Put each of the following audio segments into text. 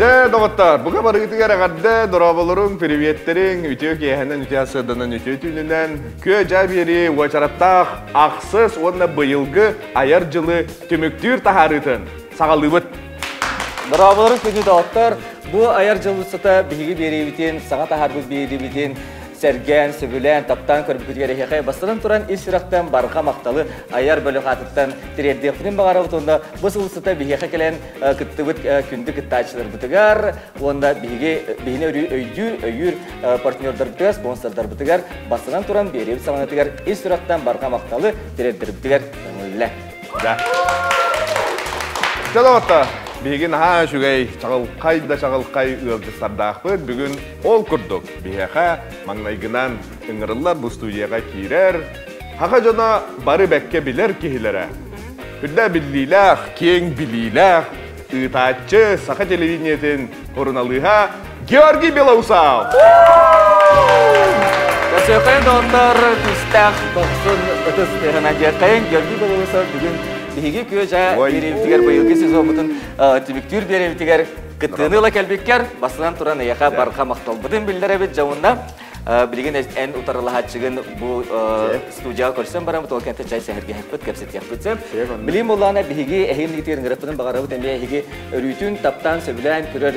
Дьэ, доҕоттор, бука барыгытыгар эҕэрдэ, дорооболоруҥ, приветтэрин, үтүө киэһэнэн, үтүө сырданан, үтүө түүнүнэн, күө-дьаа биэрии уочараттаах ахсыс уонна быйылгы айар дьылы түмүктүүр таһаарыытын саҕалыыбыт. Дорооболорун күндү доҕоттор, бу айар дьыл устата биһиги биэриибитин, саҥа таһаарбыт биэриибитин сэргээн, сөбүлээн, таптаан көрбүккүтүгэр эһиэхэ бастатан туран ис сүрэхтэн барҕа махталы айар бөлөх аатыттан тириэрдиэхпитин баҕарабыт уонна бу сыл устата биһиэхэ кэлэн кыттыбыт күндү кыттааччыларбытыгар уонна биһиги биһини өрүү өйдүүр, өйүүр партнердарбытыгар, спонсордарбытыгар бастатан туран биэриэбит саҕанатыгар ис сүрэхтэн барҕа махталы тириэрдэрбитигэр көҥүллэ. Да. Чэ доҕоттор, биһиги наһаа үчүгэй, чаҕылхай да чаҕылхай ыалдьыттардаахпыт. Бүгүн ол курдук биһиэхэ маҥнайгынан ыҥырыллар бу студияҕа киирэр саха дьоно бары бэккэ билэр киһилэрэ. Үрдэ биллиилээх, киэҥ билиилээх ыытааччы, саха телевидениетин суруналыыһа Георгий Белоусов! Көрсүөххэйин доҕоттор, күүстээх дохсун ытыс тыаһынан диэххэйин Георгий Белоусов бүгүн биһиги күө-дьаа биэриибитигэр быйылгы сезоммутун түмүктүүр биэриибитигэр кыттыыны ыла кэлбиккэр бастынан туран эйиэхэ барҕа махталбытын биллэрэбит дьэ билигин эн утарылаһааччыгын бу студияҕа көрсөн баран бу кэнтэ чай сэһэргэһэппит кэпсэтиэхпит сөп. Билим буоллаҕына биһиги эһигин мигитигэр ыҥыраппытын баҕарабыт эмиэ эһиги өрүүтүн таптаан сөбүлээн көрөр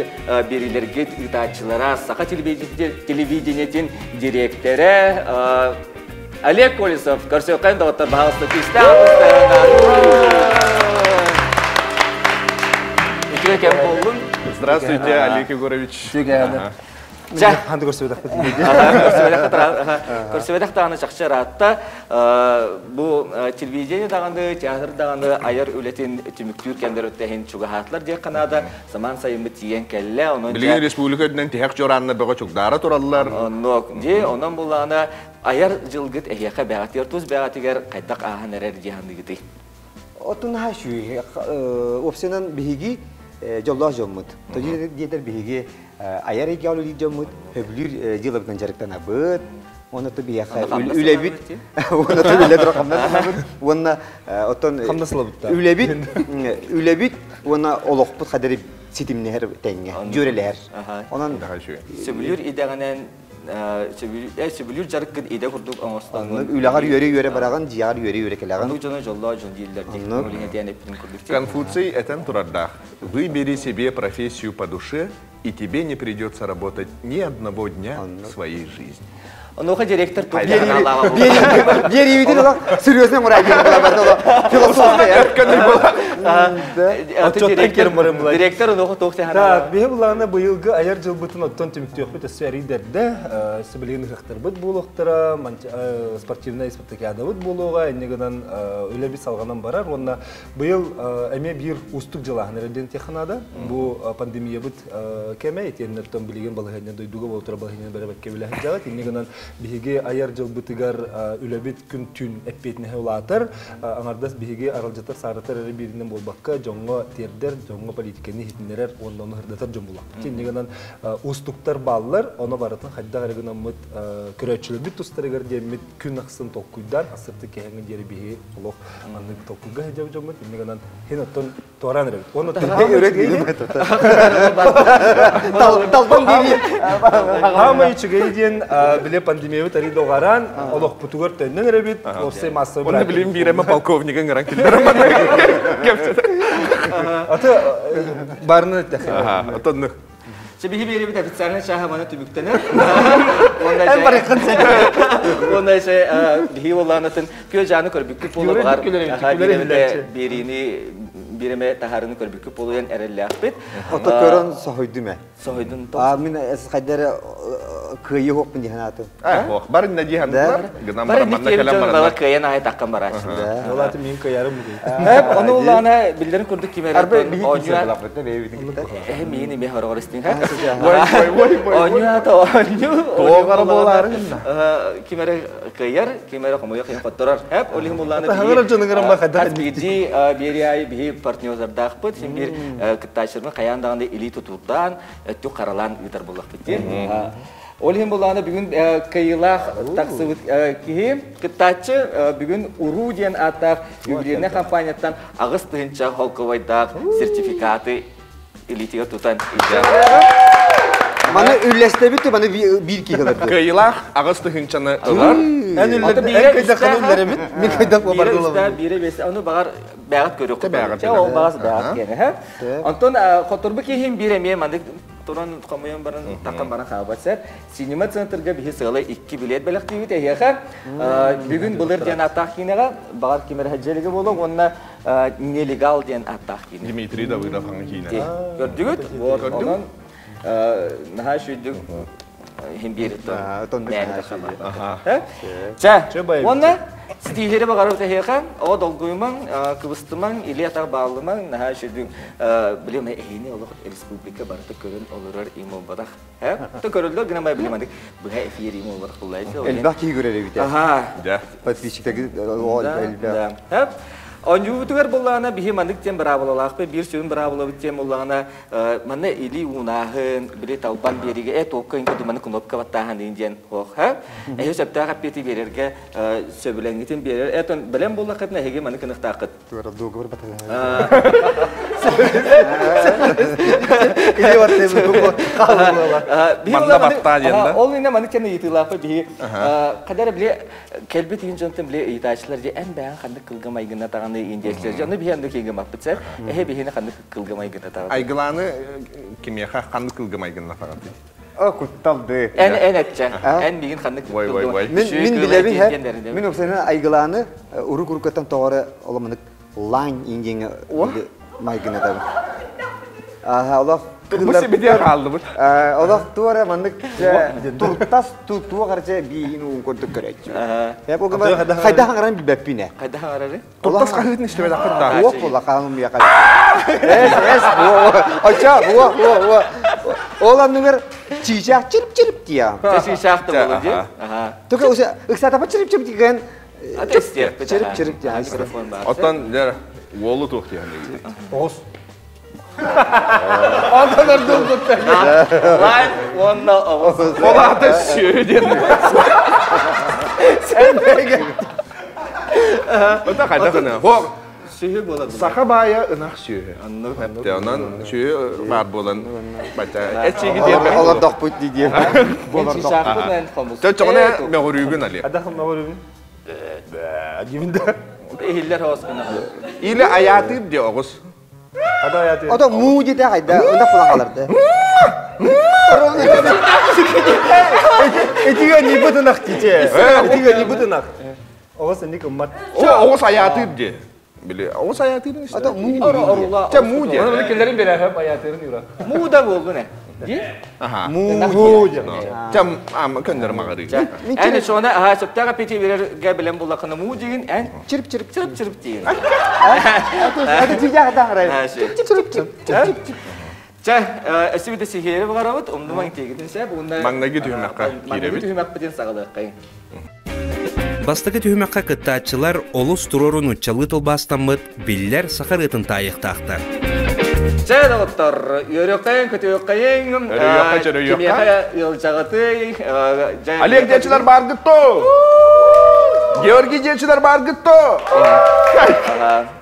биэриилэргит ыытааччылара Саха телевидениетин дириэктэрэ Олег Колесов көрсүөххэйин доҕоттор баһаалыста күүстээх Үтүө кэм буоллун. Здравствуйте, Олег Егорович. Дьэ. Ханды көрсүбэтэхпит. Көрсүбэтэх даҕаны чахчы ыраатта. Бу телевидение даҕаны, театр даҕаны айар үлэтин түмүктүүр кэмдэр өттөһин чугаһаатылар диэххэ наада. Самаан сайыммыт тиийэн кэллэ. Онон Билигин республика үрдүнэн тиһэх чуораанна бөҕө чугдаара тураллар. Оннук. Дии, онон буллаҕына айар дьылгыт эһиэхэ бэҕэтигэр, тус бэҕэтигэр хайдах ааһан эрэр дии саныыгытый? Оттон наһаа үчүгэй. Уопсайынан биһиги дьоллоох дьоммут. Тоҕо диэтэр биһиги айар эйгэҕэ үлэлиир дьоммут, сөбүлүүр дьыалабытынан дьарыктанабыт. Уонна то биһиэхэ үлэбит, уонна то үлэ тура хамнастанабыт. Уонна оттон үлэбит, үлэбит уонна олохпут хадары ситимнэһэр тэҥҥэ, дьүөрэлэһэр. Онон сөбүлүүр идэҕинэн сөбүлүүр дьарыккын идэ курдук оҥостон үлэҕэр үөрэ-үөрэ бараҕын, дьиэҕэр үөрэ-үөрэ кэлэҕин. Оннук дьону дьоллоох дьон дииллэр диэн эппитин курдук. Конфуций этэн турардаах. Выбери себе профессию по душе, и тебе не придется работать ни одного дня в своей жизни. Онуоха директор туох Биэриибитин олох серьезно философская. Директор онуоха туох Так, биһи булаана быйылгы айар дьылбытын оттон түмүктүөхпүт өссө эрийдэрдэ сибилигин ыһыахтарбыт буолуохтара, спортивнай спартакиадабыт буолуоҕа, инньэ гынан үлэбит салҕанан барар уонна Быйыл эмиэ биир уустук дьылааһын эрэ диэххэ наада. Бу пандемиябыт кэмэ итиэннэттэн билигин балаһыанньа дойдуга буола балаһыанньаны бэрэбэккэ билэ сылдьаҕыт. Инньэ гынан биһиги айар дьылбытыгар үлэбит күн-түүн эппиэтинэһэ улаатар. Аҥардас биһиги аралдьытар, сааратар эрэ бииринэн буолбакка, дьоҥҥо тиэрдэр, дьоҥҥо политиканы иһитиннэрэр уонна ону сырдатар дьон буолуохпут. Инньэ гынан уустуктар бааллар, ону барытын хайдах эрэ гынаммыт көрөөччүлэрбит тустарыгар диэммит күн ахсын толкуйдаан, асырты киһиҥҥэ диэри биһиги олох маннык толкуйга сылдьабыт дьоммут инньэ гынан хин оттон туораан эрэбит уонна Талбан диир. Хаамай үчүгэй диэн били пандемиябыт арый доҕараан олохпутугар төннөн эрэбит уопсай массовый Онно билим биирэме полковнигы ыҥыран киллэрэн Аты барыны эттэххэ. Отонну. Чэ биһи биэрибит официальный чааһа маны түмүктэнэр. Эн барыххын сен. Уонна ше биһи олаанатын күө жааны көрбүккүт буола баҕар биэриини биреме таһаарыны көрбүккүт буолуйан эрэллээхпит. Ото көрөн соһуйдум ээ. Соһуйдун. А мин хайдары кыайы хуоппун диһэн аатым. Ох, барын да диһэн бар. Гынан Бары дьон бала кыайан аай таккан барааччы. Ол аты мин кыайарым Эп, ону улаана биллэрин курдук ким эрэ Арбы биһи оонньуу киирсэ бэйэбитин кытта. Эһи миин эмиэ хороҕор истиҥ. Ой, ой, ой, Оонньуу аата оонньуу. Тоҕара буолаары гынна. Ким эрэ кыайар, ким эрэ хомойо кыйын хотторор. Эп, ол иһин улаана Таһыгар дьонугар ма хайдах биирдии биэри аайы биһи партнердардаахпыт, син биир кыттааччыларбын хайаан даҕаны илии тутуурдаан, өттүк харалаан ыытар буоллахпыт диэн. Ол иһин булаана бүгүн кыайыылаах тахсыбыт киһи кыттааччы бүгүн Уруу диэн ааттаах юбилейнай компанияттан 8000 холкубайдаах сертификаты. илиитигэр тутан Маны үллэстэбит маны биир киһи ылар. Кыайыылаах 8 тыһыынчаны ылар. Эн үллэр, эн кыйдахханы үллэрэбит. Мин кыйдах Биирэ үстээх, биирэ биэс. Ону баҕар бэҕэт көрүөх. Бэҕэт. Ол баҕас бэҕэт киэнэ. Онтон хоторбу киһим биир эмиэ маннык туран хомуйан баран таххан баран хаалбат сэр. Синема центрга биһи сыала икки билет бэлэхтиибит эһиэхэ. Бүгүн былыр диэн ааттаах киинэҕэ баҕар ким эрэ дьиэлигэ буолуо уонна нелегал диэн ааттаах киинэ. Дмитрий Давыдов хаҥа киинэ. Көрдүгүт? Вот онон наһаа сүйдүк хим биэрит. Чэ, уонна ситиһири баҕарабыт эһиэхэ, о долгуйумаҥ, кыбыстымаҥ, или атах бааллымаҥ, наһаа сүйдүк билим эһини олох республика барыта көрөн олорор им буолбатах. Э? Көрөллөр гына бай билим быһа эфир им буолбатах буллай. Элбэх киһи көрөр эбит. Аха. Подписчиктер элбэх. Оонньуубутугар буллаҕына биһи маннык тем быраабылалаахпыт, биир сүрүн быраабылабыт тем буллаҕына манна или уунаһын, били талбан биэригэ э туокка инки думаны кнопка баттааһын диэн хоох ха. Эһи сөптөөх эппиэти биэрэргэ сөбүлэҥҥитин биэрэр. Этон бэлэм буоллаххытына эһиги маны кыныхтааххыт. Туора договор батаһын. Или Манна баттаа диэн да? Ол инне маны кэнэ ыйытыылаахпыт биһи кадара биле кэлбит иһин дьонтон биле ыйытааччылар же эн бэйэн ханнык кылга майгына таҕаны индиэчилэр же ону биһи анды киинге маппыт сэр эһэ биһини ханнык кылга майгына таҕаны Айгылааны кимиэхэ ханнык кылга майгынна таҕаны? О, кутталды. Эн эн этчэ. Эн мигин ханнык Вой, вой, вой. Мин мин билэбин хэ. Мин оксана айгылааны урук уруккаттан тоҕоро оломынык лань ингиҥ майгына табы. Аха, олох Бу сибидиэ хааллыбыт. Олох туора маннык туртас туох арча биин уун курдук көрөччү. Хайда хаңаран билбэппине. Хайда хаңарары? Туртас хаһыытын истибэтэххит да. Уох була хаалым яка. Эс эс Оча уо уо уо. Ол анныгар чичах чирип чирип тия. Чичах да болу ди. Аха. Только усе ыксатапа чирип чирип деген чирип чирип тия. Микрофон бар. Оттон дер уолу туох тиһэн Оҕус. Антонар дулгутта. Лайн уонна оҕус. Ол аата сүө диэн. Ота хайда гына. Хо Сүһү буолар. Саха баайа ынах сүөһү. Аннык. Онон сүөһү баар буолан бача эчиги диэн. Олордохпут дии диэн. Чичахпын хомус. Чоҕуна мөҕүрүүгүн али. Адах мөҕүрүүгүн. Дибинде. Иһиллэр хоос гына. Или аятыр де оҕус. Ада аятыр. Ото муу дите хайда ынах булан қаларды. Этиге не бытынах тите. Этиге не бытынах. Оҕус инник ыммат. Оҕус аятыр де. Били оҕус аятырын işte. Ото муу. Ча муу де. Оны келлерин берәһәп аятырын юра. Муу да болду не? Ди? Аха. Муу де. Ча ам көндөр мағыры. Әне шоны аха сөптәгә пети берергә белән буллакны муу деген ән Чирип чирип чирип чирип деген. Ото чичах да харай. Чирип чирип чирип. Ча, өсүбүтэ сихиэри багарабыт, умдумаң тегитин сэ, бугунна Маңнайгы түһүмэккэ Маңнайгы киирэбит. түһүмэкпитин саҕалыаххайын. Бастакы түһүмэккэ кыттааччылар олус туруорун нууччалыы тылбаастаммыт биллэр саха ырыатын таайыахтаахтар. Чэ, доҕоттор, үөрүөххэйин, көтүөххэйин, Өрүөххэ, чөрөйүөххэ. кимиэхэ ыалдьаҕытый, Олег диэчилэр бааргытто! Георгий диэчилэр бааргытто!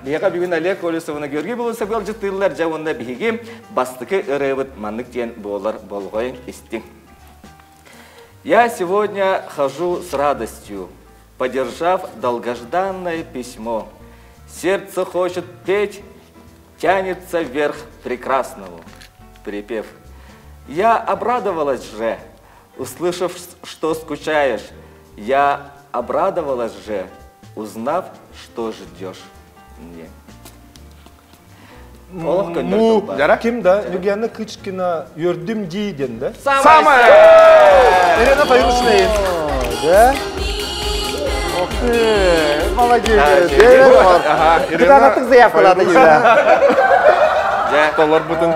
Биһиэхэ бүгүн Олег Колесовна Георгий Болосов ыалдьыттыыллар, дьэ уонна биһиги бастакы ырыабыт маннык диэн буолар болҕойун истиҥ. Я сегодня хожу с радостью, подержав долгожданное письмо. Сердце хочет петь, тянется вверх прекрасному. Припев. Я обрадовалась же, услышав, что скучаешь. Я обрадовалась же, узнав, что ждешь мне. Олох көндөр Му тылба. Жара? Ким да? Люгиана Кычкина Йөрдүм ди ден да? Самое! Елена Файрушина. Да? Ох ты, молодец. Ага, Кытаанаттык заявкалады да. Жа, Толор бутун.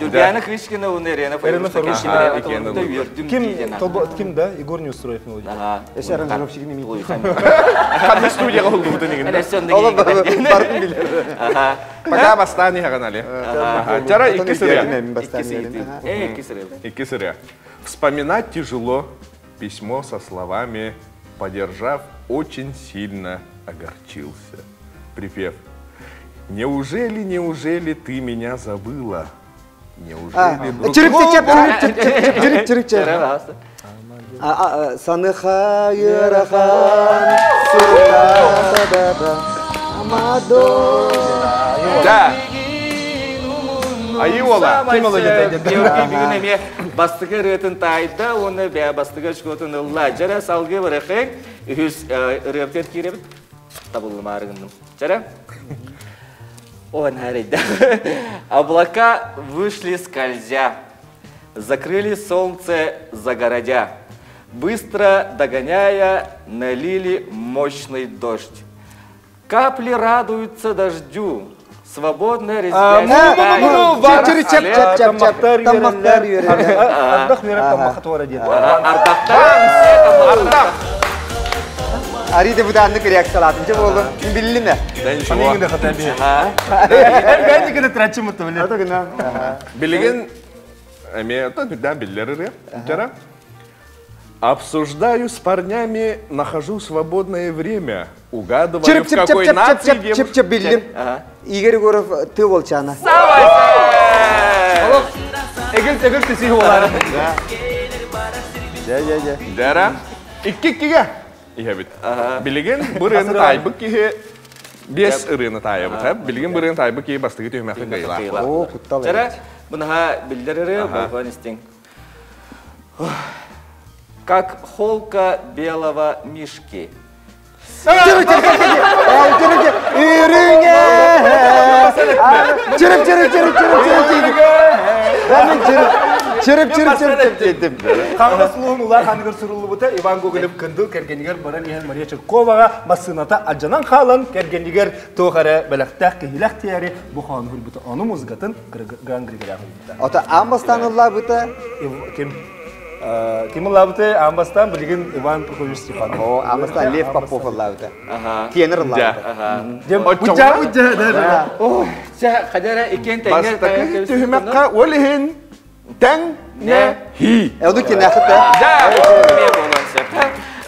Юлиана Крышкина уны Елена Елена Файрушина. Ага, икиэн ыллылар. Йөрдүм Ким ди ден. ким да? Егор Неустроев мелодия. Ага. Эше аранжировщигин эми. Ханны студияга олду бутун игин. Олар бардын билер. Ага. Пока бастан ихаган али. Ага, Жара икки сыря. Икки сыры. Икки сыря. Вспоминать тяжело письмо со словами «Подержав, очень сильно огорчился». Припев. «Неужели, неужели ты меня забыла? Неужели вдруг... Чырып чеп чырып чеп чырып чырып чеп. Саныха ыарахан сыртата Амадо. Да. Айы ола. Георгий бүгүн эмиэ бастыгы ырыатын таайда, уонна бэйэ бастыгы очкотун ылла. Дьэрэ салгыы барахын, үһүс ырыаптер киирэбит. Табыллымаары гынным. Дьэрэ. О, нарыйда. Облака вышли скользя, закрыли солнце загородя. Быстро догоняя, налили мощный дождь. Капли радуются дождю, свободно резвясь. Таммахтар үөрэллэр. Ардах үөрэн таммаха туора диэн. Ардахтан Ардах. Арида буданнык реакциялатын же болду. Биллиме. Да ничего. Анигин хата би. Бәни гына трачым мытты биле. Ата гына. Билигин эме да биллер ырыа. Жара. Обсуждаю с парнями, нахожу свободное время. Угадываю, Чырып в чып чып какой чып нации чып чып девушка... чып биллим. Игорь Егоров ты волчана. Эгел тегел тесиһи болар. Жа жа жа. Жара. Икки-иккиге. Иһэбит. Билигин бу ырыаны таайбыт киһи бес ырыаны таайабыт. Билигин бу ырыаны таайбыт киһи бастыгы түһүмэххэ кыайылаах. О, куттал. Жара, бұнаға білдірірі, болған истен. Как холка белого мишки. Чырып чырып чырып чырып Үрүңе. Чырып чырып чырып чырып чырып. Мен чырып чырып чырып чырып дедим. Хаҥалас улууһун улаах аныгар суруллубута Иван Гоголев Кындыл кэргэнигэр баран иһэн Мария Чирковаҕа массыыната алдьанан хаалан кэргэнигэр туох эрэ бэлэхтээх киһилээх тиийээри бу хоһоону суруйбута. Ону музыкатын Гран Григорян суруйбута. Ото аан ыллаабыта. Ким ким ыллаабыта аан бастаан билигин Иван Прокопьевич Степанов. О, аан бастаан Лев Попов ыллаабыта. Тенор ыллаабыта. Уча уча да да. Ой, чэ, хадара иккен тэҥҥэ Бастакы түһүмэххэ ол иһин тэҥ не хи. Ону кинахыта. Да,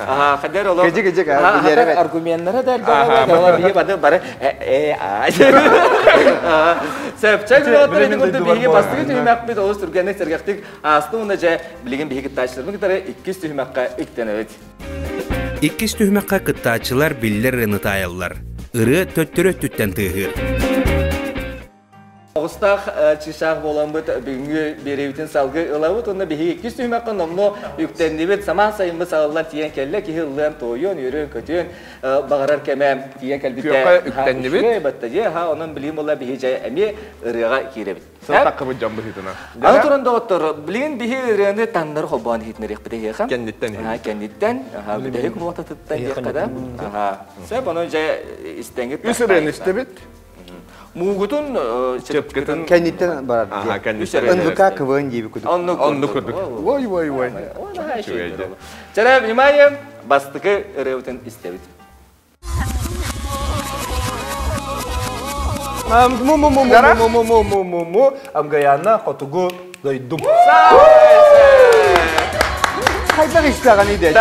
Ага, хадер олох. Кыжык, кыжык, билere бет. Аргументлары да элбэх бары бары э а. Сөп, чай билотор ини курдук биһиги бастыгы түһүмэхпит олус түргэнник сэргэхтик ааста уонна дьэ билигин биһиги кыттааччыларбын кытары иккис түһүмэххэ үктэнэбит. Иккис түһүмэххэ кыттааччылар биллэр ырыаны таайаллар. Ырыа төттөрү өттүттэн тыаһыыр. Оҕустаах чыычаах буоламмыт бүгүҥҥү биэриибитин салгыы ылабыт уонна биһиги иккис түһүмэххэ номнуо үктэннибит. Самаан сайыммыт саҕаллан тиийэн кэллэ. Киһи ыллыан, туойуон, үөрүөн-көтүөн баҕарар кэмэ тиийэн кэлбитэ. Күөххэ үктэннибит. Үчүгэй батта дьиэ, ха, онон билигин буолла биһи дьэ эмиэ ырыаҕа киирэбит. Сыл таххыбыт дьон быһыытынан. Аны туран доҕоттор, билигин биһи ырыаны таҥнары холбоон иһитинэриэхпит эһиэхэ. Кэнниттэн иһит. Кэнниттэн, бүтэһик муотатыттан диэххэ да. Сөп, онон дьэ истэҥҥит. Үс ырыаны истэбит. Муугутун Чыпкытын Кэнниттэн барар. Аха, кэнниттэн. НВК КВН диэби кудук. Оннук курдук. Ой, ой, ой. Чара, внимание, бастыкы ырыабытын истэбит. Му му му му му му му му му Амгаяна хотугу дойдум. Хайдах истэҕин иде.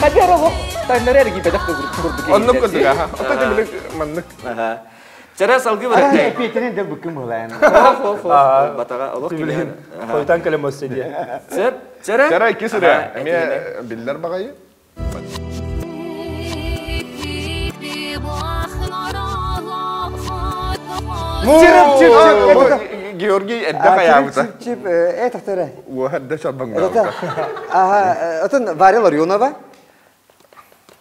Хадер олох таннары эргийбэтэх курдук. Оннук курдук, аха. Оттон билик маннык. Чара салгыы барар. Петинен де бүкүн булайын. Батаға олох Билигин хойтан кэлем өссө диэ. Сеп, чара. Чара иккис ырыа. Эмиэ биллэр баҕайы. Чырып чып чып. Георгий эрдэ хайаабыта. Чып чып э тахтара. Уо эрдэ чорбоҥнообута. Ага, отон Варя Ларионова.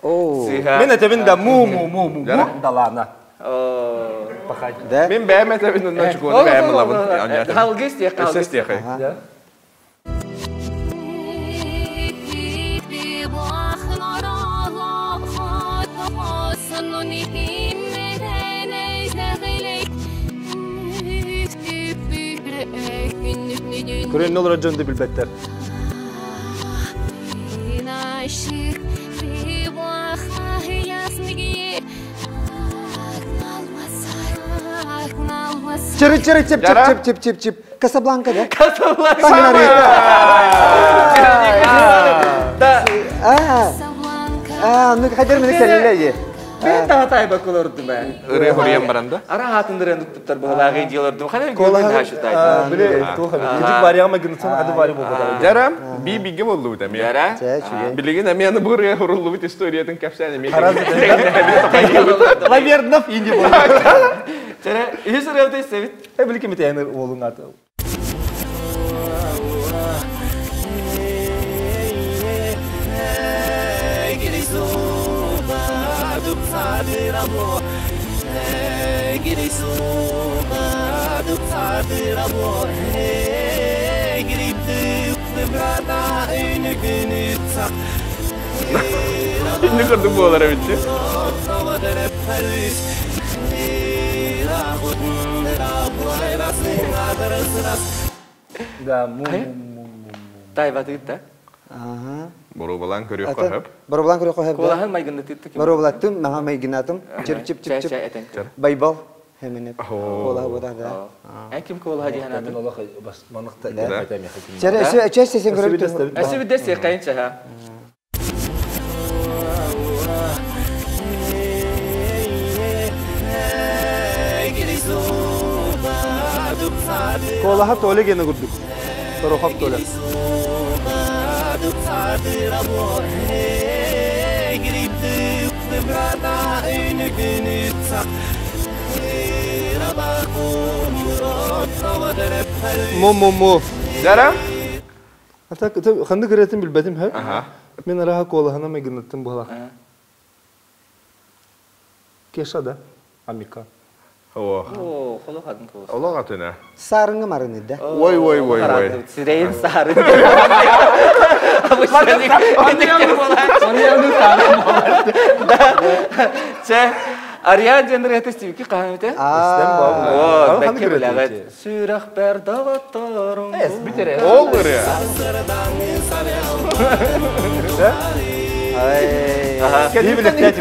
О. Мен этэбин да му му му му му далана. Пахать. Да. Мин бэйэм этэбин онно чукуону бэйэм ылабын. Халгыс тиэх, Өссө истиэхэй. Көрөн олорор дьон да билбэттэр. Чырып чырып чып чып чып чып чып чып. Касабланка да? Касабланка. Да. А, ну хадер мени кэлле. Мен daha тайба колордум ben. Ырыа хоруйан баран да? Ара хатындырын туттар быһылаагы диэлордум. Хана гөргөн хашы тайба. Биле туха. Кидик барьяма гынсан ады бари болду. Жарам би биге болду бит эми. Яра. Чэ, үчүгэй. Билигин эми аны бу ырыа хоруллубут историятын кэпсээн эми. Лавернов инди болду. Чара, үс ырыа себит. Э били ким итен олуң аты. Инни көрдүк буолар эбитчи. Да, му. Тайба тыытта. Ага. Борубалан көрүөх Ата, көһөп. Боробулан көрүөх көһөп. Кулаһын майгынны тыытты ким. Боробулаттым, маха майгынатым. Чип чип чип Чэ, чип. чэ, этен. Байбал. Хеменеп. О. Кола бода да. Эн ким кулаһа диһан атын? Мен олох бас маныкта Да. айтам я хаким. Чара, өсө чэ сен Өсө көрүп. билесте. Әсі бидде секайынча ха. Колаха толе гене курдук. Торохоп толе. Му му му. Жарам. Ата ханды кыретин билбетим хэ. Аха. Мен араха колахана мегинаттым була. Кеша да. Амика. О. О, холо хадын кулас. Олох атына. Сарыңы марыны да. Ой, ой, ой, ой. Сирейин сары. Чэ, Ариан жендер стивки кахамите. Аа. О, бәкке биләгәт. Сүрәх бәр дагаттарым. Эс, битере. Ол ырыа. Ай. Кэлиттэн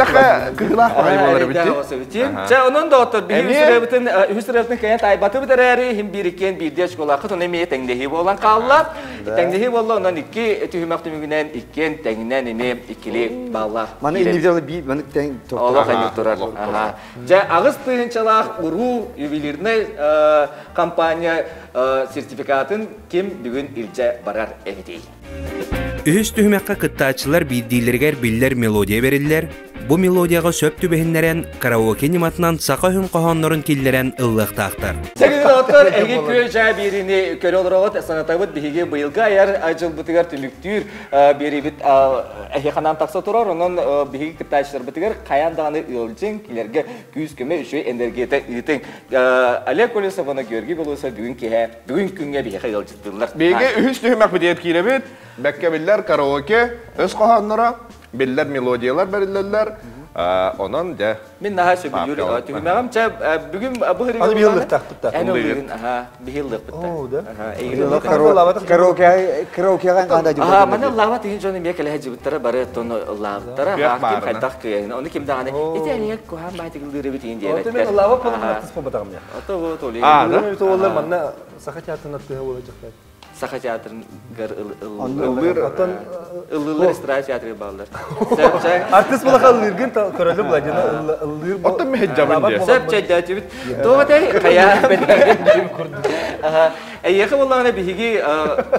кыгылаах баҕайы буолар эбитчи. Чэ, онон да отор биһи Эмиэ? үсүрәбитин үсүрәбитин каян тайбаты битәрәри хим бир иккен бирде школакы тоны эме тәңдеһи болан калла. Тәңдеһи болла онон икки түһүмәк түмүгүнән иккен тәңинән эме иккили балла. Маны индивидуал би маны тең Олох токтор. әйбит турар. Аха. Жа агыс тыгынчалаах уруу ювелирный компания сертификатын ким бүгүн илже барар эбитей. Үһүс түһүмэххэ кыттааччылар биирдиилэригэр биллэр мелодия бериллэр. Бу мелодияга сөп түбэһиннэрэн караоке ньыматынан саха үһүн хоһооннорун киллэрэн ыллыахтаахтар. Сәгін оттор эги көл жа биrini көрө олорогот санатабыт биһиги быйылгы аяр ажылбытыгар түмүктүүр берибит эхиханан такса турар онон биһиги кыттаачылар бытыгар каян даганы ылжың килерге күүс көмө үшөй энергията ыытың Олег Колесов оны Георгий Белоусов бүгүн киһэ бүгүн күнгө биһиги ылжыттылар. Биге үһүс түһүмэх битиэт кииребит. Бэкке биллэр караоке, өс хоһоонноро, биллэр мелодиялар бериллэллэр. Онон дьэ Мен наха сөбүлүүр Папка. түһүмэҕим чэ бүгүн бу Аны биһиллыктаахпыт. Эн ыллыырын, аха, биһиллык бытта. Оо, да. Аха, эйгин Караоке караокега канда жиб. Аха, мана лава тигин жоны мек эле жибиттара бары тону лавтара, Кыах ха, ким баарына. хайдах кыйын. Оны ким даганы, ити эле кухан байтык ылдыры битин диэбеттер. Ото мен лава полон атыс побатагым я. Ото вот оли. А, да? Мен олар манна саха театрын аттыга бола жакта. Саха театрын гар Ыллыр. Аттан ыллыр эстрада театры балдар. Сеп чай. артист бола каллыргын көрөлү була жана ыллыр. Оттон мен жабын дия. Сеп чай дәтүбүт. Тоҕо кая Аха. Эйехе боллаҕына биһиги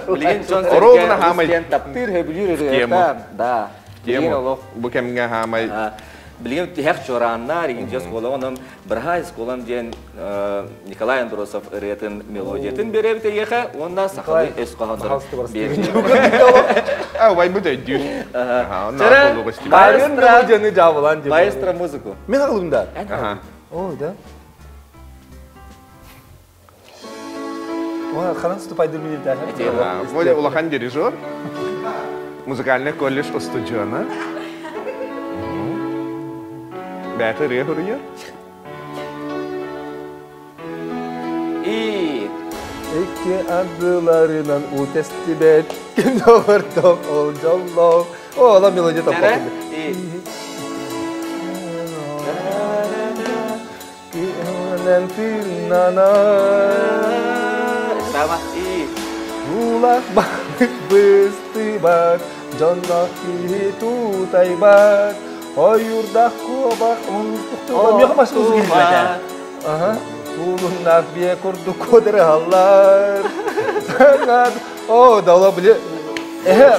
билигин дьон Оруобуна хаамай. таптыыр хөбүлүүр Тема. ырыата. Да. Билигин Тема. олох Бу кэмҥэ хаамай. Билигин тиһэх чуорааннар, игин школа онон Бырһай школам диэн Николай Андросов ырыатын мелодиятын беребит эйехе, онна сахалы өс кохондор Пожалуйста, беребит. А, убайбыт өйдүүр. Аха, онно Чара, болуга истибит. маэстро, Мелодияны жабылан деп. маэстро музыку. Мен алым да. Аха. О, да. О, ханан ступай дурмин да. Воля улахан дирижер. Музыкальный колледж устудьона. Бәті ырыа хуруйар. И Эки адыларынан у тестибет. Ким догорток ол жолло. О, ала мелодия Чара, таппа. и Сама и Улах банык быстыбат, жонно киһи тутайбат. Ойуурдаах куобах миэхэ маш музыка киирбэтэ. Куулуннаах биэ курдук куодарыһаллар. О, дала били. Эһэ.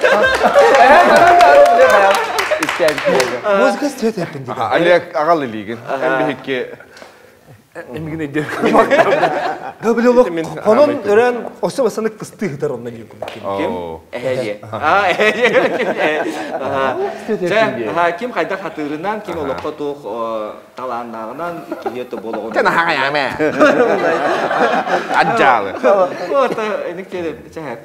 Музыка свет эппин диэн. Олег аҕал илиигин. Эн биһикки Эмигин өйдөө. Да били олох хонон өрөөн өссө басаны кыстыы сытар онно диэн курдук. Ким? Эһэ Аа, эһэ Чэ, ким хайдах хатыырынан, ким олоххо туох талааннааҕынан киһи то болохун. Тэн аһаҕайааме. Аджаалы. Вот, эник теле, чэ.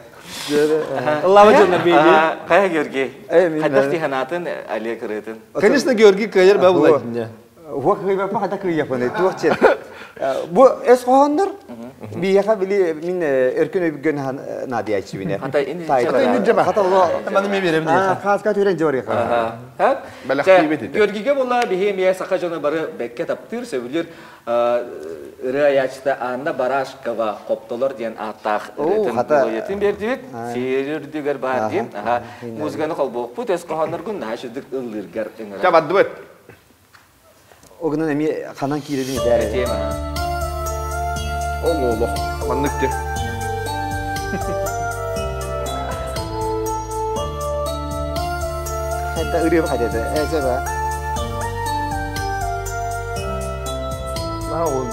Ыллаба дьоннор бейди. Хайа Георгий? Хайдах тиханатын Олег ырыатын? Конечно, Георгий кыайар баа булайдын. Уһуок кыайбаппа хата кыайыахпын туох чен. Бу эс хоһооннор биһиэхэ били мин өркөн өйгөн наадыйааччыбын. Хата ини Хата оло Маны мен беремин диэхэ. Хааска түрен жорыха. Бэлэхтиибит ити. Георгийгэ буолла биһи эмиэ саха дьоно бары бэккэ таптыыр, сөбүлүүр ырыа айааччыта Анна Барашкова «Хоптолор» диэн ааттаах ырыатын биэрдибит. Сиэр үрдүгэр баар диэн. Музыканы холбуохпут, өс хоһоонноргун наһаа сүрдүк ыллыыргар ыҥырар. Ча бардыбыт. Огынан эмиэ ханан киирэбин этээр. Тема. Ол олох маннык те. Хайда ырыа хайда эсэбэ. Наа ол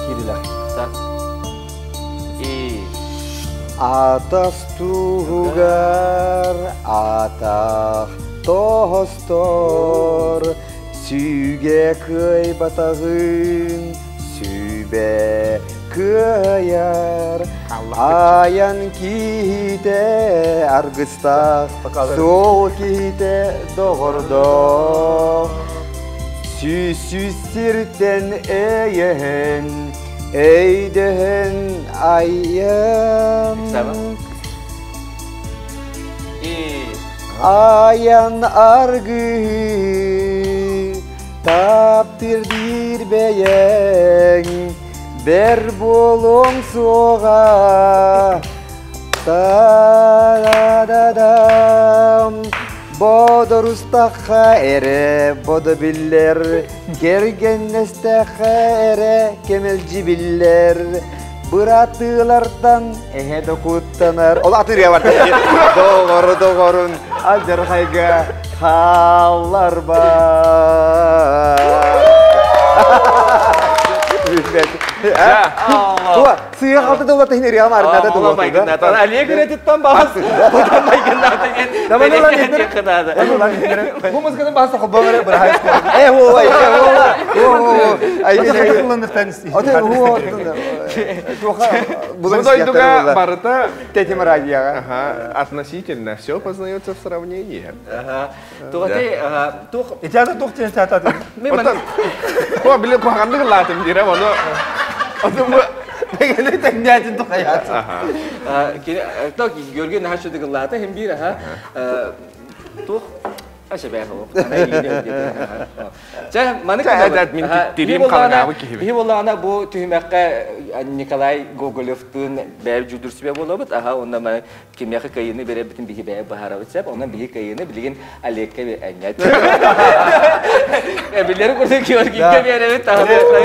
киирилэх. Так. И Атас туһугар атах тоһостор Сүүгэ кыайбатаҕын сүбэ кыайар Айан киһитэ аргыстаах суол киһитэ доҕордоох Сүүс сиртэн эйэһэн өйдөһөн айан Айан аргыһы таптыр диир бэйэҥ бэр буолуоҥ суоҕа Та-да-да-дам Бодорустахха эрэ бодо биллэр кэргэннэстэххэ эрэ кэмэлдьи биллэр Бырааттыылартан эһэ да куттанар. Ол атырыа бар. Доҕору доҕорун алдьархайга хаалларба. Туа, сыа халты доллар тахин ырыа марнада доллар. Олег ырытыттан бас. Одан майгынната ген. Бу музыканы баса холбоңор бырахай. Э, ой, ой, ой. Бу дойдуга барыта Тетим радиоға. Относительно все познается в сравнении. Туғаты, тух... Итята тух тен тата. О, биле куханды латым дире, оны... Оны бу... Бегеле теңнятин тухаят. Так, Георгий наша дыгыллата, хем бир, аха. Тух Аша бәх ол. Чэ, маны Биһи боллаҕына бу түһүмэххэ Николай Гоголевтыын бэйэ дьүүллүүр буолабыт. Аха, онно маны кимиэхэ кыайыыны биэрэрбитин биһи бэйэ быһаарабыт сөп. Онон биһи кыайыыны билигин Олекка энньэт. Билери курдук Георгийга биэрэбит.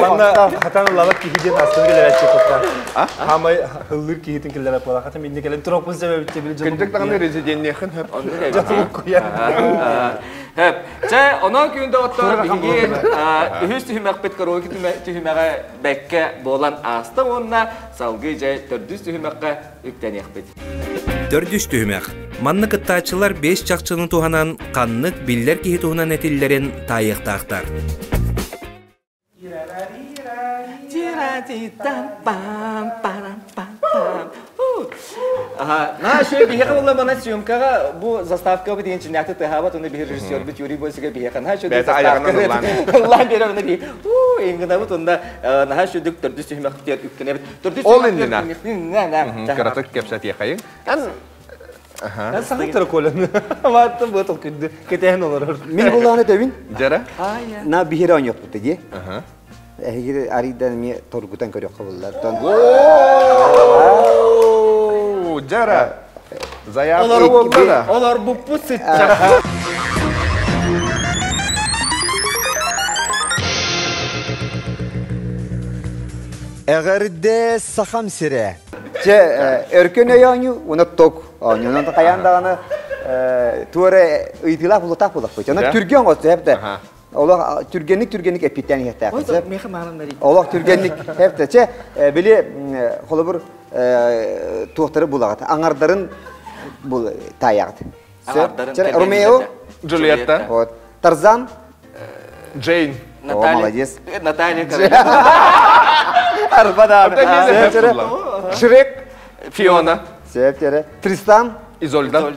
Манна хатан ыллабат киһи диэн астын келерәччи тутта. Хамай ыллыр киһитин келерәп була. Хата минне келен туроппун себебитте били жыл. Кырдык даҕаны резиденнехин хөп. Хөп. Чэ, онон күндө оттор биһиги үһүс түһүмэхпит караоке түһүмэҕэ бэккэ буолан ааста уонна салгыы дьэ төрдүс түһүмэххэ үктэниэхпит. Төрдүс түһүмэх. Манна кыттааччылар бес чахчыны туһанан ханнык биллэр киһи туһунан этиллэрин таайыахтаахтар. На шөй биһиэхэ буолла мана съемкаҕа бу заставка диэн чиннээхти тыһаабат уну биһир режиссербит Юрий Бойсига биһиэхэ наһаа шөйдүк заставка ыллаан биэрэр уну биһи уу ингынабыт унна наһаа шөйдүк төрдүс түһүмэхтиэр үктэнэбит төрдүс Ол иннинэ кыратык кэпсэтиэхэйин. Эн сахаттара колен. Мааттан бу толкуйду кетehen олорор. Мин булааны төбүн. Жара. На биһире оонньуохпут дии. Эһиги арыйдан эмиэ торгутан көрүөххэ буллар. Жара. Заявка Олор буппут сыччах. Эҕэрдэ Сахам сирэ. Чэ, өркөн өй оонньуу, уна ток оонньуу. Онон хайаан даҕаны туора ыйытыылаах булутаах булахпыт. Онон түргэн оҥосту хэпте. Олох түргэнник түргэнник эппиттээн иһэттээх. Меха маалан бери. Олох түргэнник хэпте. Чэ, били холобур туохтары булаҕыт. Аңардарын бул таайаҕыт. Ромео, Джульетта. Вот. Тарзан. Джейн. О, молодец. Наталья Арба да. Шрек. Фиона. Септері. Тристан. Изольда.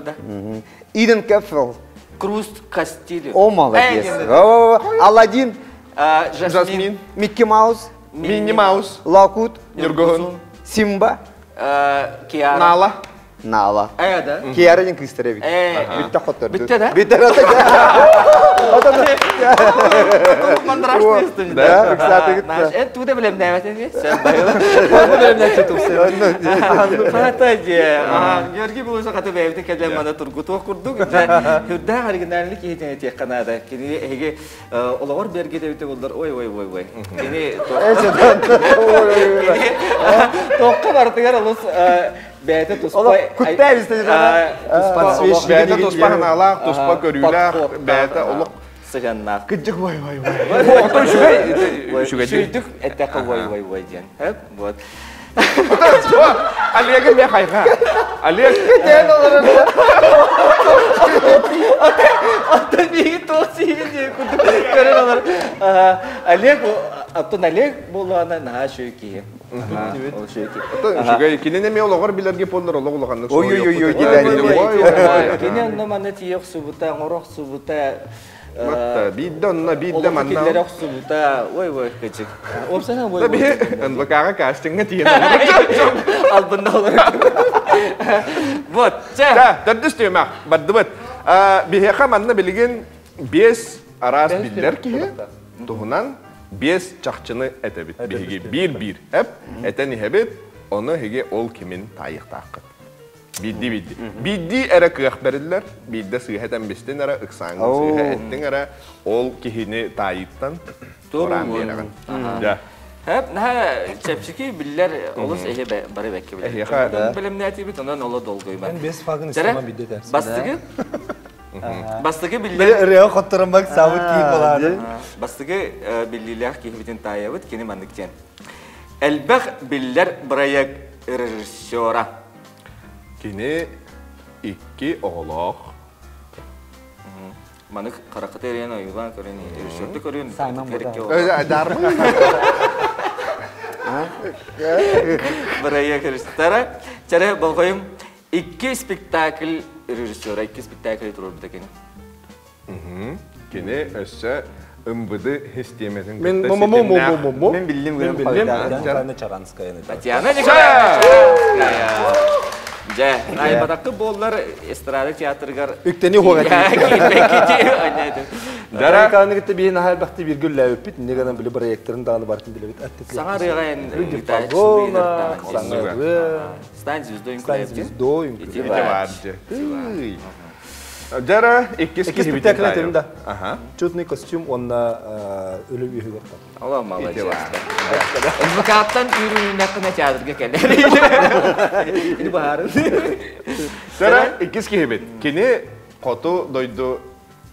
Иден Кэпфилл. Круз Кастильо. О, молодец. Аладдин. Жасмин. Микки Маус. Минни Маус. Лакут. Нюргоһун. Симба. Киара. Нала. Нала. Э, да. Киара диэн кыыстар эбит. Э. Бүттэ хотторду. Бүттэ да? Бүттэ Мандрашный Да, ыксаатыгыт да. Э, туда билемнээбэтин. Сен байыла. Билемнээчи тупсы. Фата же. Георгий Булуша каты бэйбитин кэлэн мана тургутуох курдук. Хүрдээх оригинальный киһитин этиэх канада. Кини эһиги олоҕор берге дебите боллар. Ой, ой, ой, ой. Кини тоққа бартыгар олус бэйэтэ туспа Куттай туспа Бэйэтэ туспа ханаалаах, туспа көрүүлээх, бэйэтэ олох сыһыаннаах. Кыдьык вай вай вай. Ото үчүгэй, үчүгэй. Сүйдүк эттэххэ вай вай вай диэн. Вот. Олега мен хайга. Олег. Аттан биһиги туох сиһигин диэн курдук көрөн олор. Олег, оттон Олег буоллаҕына наһаа үчүгэй киһи. Ол үчүгэй киһи. Оттон үчүгэй. Кинини эмиэ олоҕор билэргэ буоллар олох улаханнык Ой ой ой ой диэн. Кини онно манна тиийэ охсубута, оҥоро охсубута. Биирдэ онно, биирдэ манна. Киллэре охсубута. Ой ой кычык. Опсана ой. Би НВК-га кастингга тиийэн. Албынна олор. Вот, чэ. Чэ, төрдүс түһүмэх бардыбыт. Биһиэхэ манна билигин биэс араас биллэр киһи туһунан биэс чахчыны этэбит. Биһиги биир-биир эп этэн иһэбит, ону эһиги ол кимин таайыахтааххыт. Биирдии биирдии. Биирдии эрэ кыах бэриллэр, биирдэ сыыһа этэн бистин эрэ, ыксааҥҥын сыыһа эттиҥ эрэ, ол киһини таайыыттан туораан биэрэҕин. Дьэ. Хэп, наһаа чэпчэки биллэр олус эһи бары бэккэ билэр. Эһиэхэ бэлэмнээтибит, онон оло долгуйма. Эн бес фагын истема бидде тәрсин. Бастыгы Бастыгы биллэр Ырыа хотторон бак сабыт киһи болаады. Бастыгы биллиилээх киһибитин таайабыт, кини маннык диэн. Элбэх биллэр проект режиссера. Кини икки оҕолоох. Манык харахыта эрийэн ойуулаан көрөн, режиссерды көрүн. Саймон Будан. Проект режиссера. Чары болҕойум икки спектакль режиссера, икки спектакль туруорбута кини. Кини өссө МВД систиэмэтин Мен кытта ситимнээх. Мен биллим Мен гынан биллим. халыта. Татьяна Чаранская. Татьяна Николаевна Чаранская. Дьэ, айбатакы буоллар эстрада театрыгар Үктени хуга. Дара Дара кытта биһин аһар бахты бир гүлләбит, не гынан били проекторын дагы бартын билебит. Саҥа ырыаҕа эн Люди погона, саҥа ырыа, Стань звездой Стань звездой. Ити Ити бар дьэ. Тыый. Дара иккис Икки киһибитин спектакль таайабыт. этим да. Аха. Чудный костюм онна өлүм үһүгөр. Алла молодец. Ити бар. НВК-ттан үүрүүнэххинэ театрга кэлэр. Ини баһарын. Дара иккис киһибит. Кини хоту дойду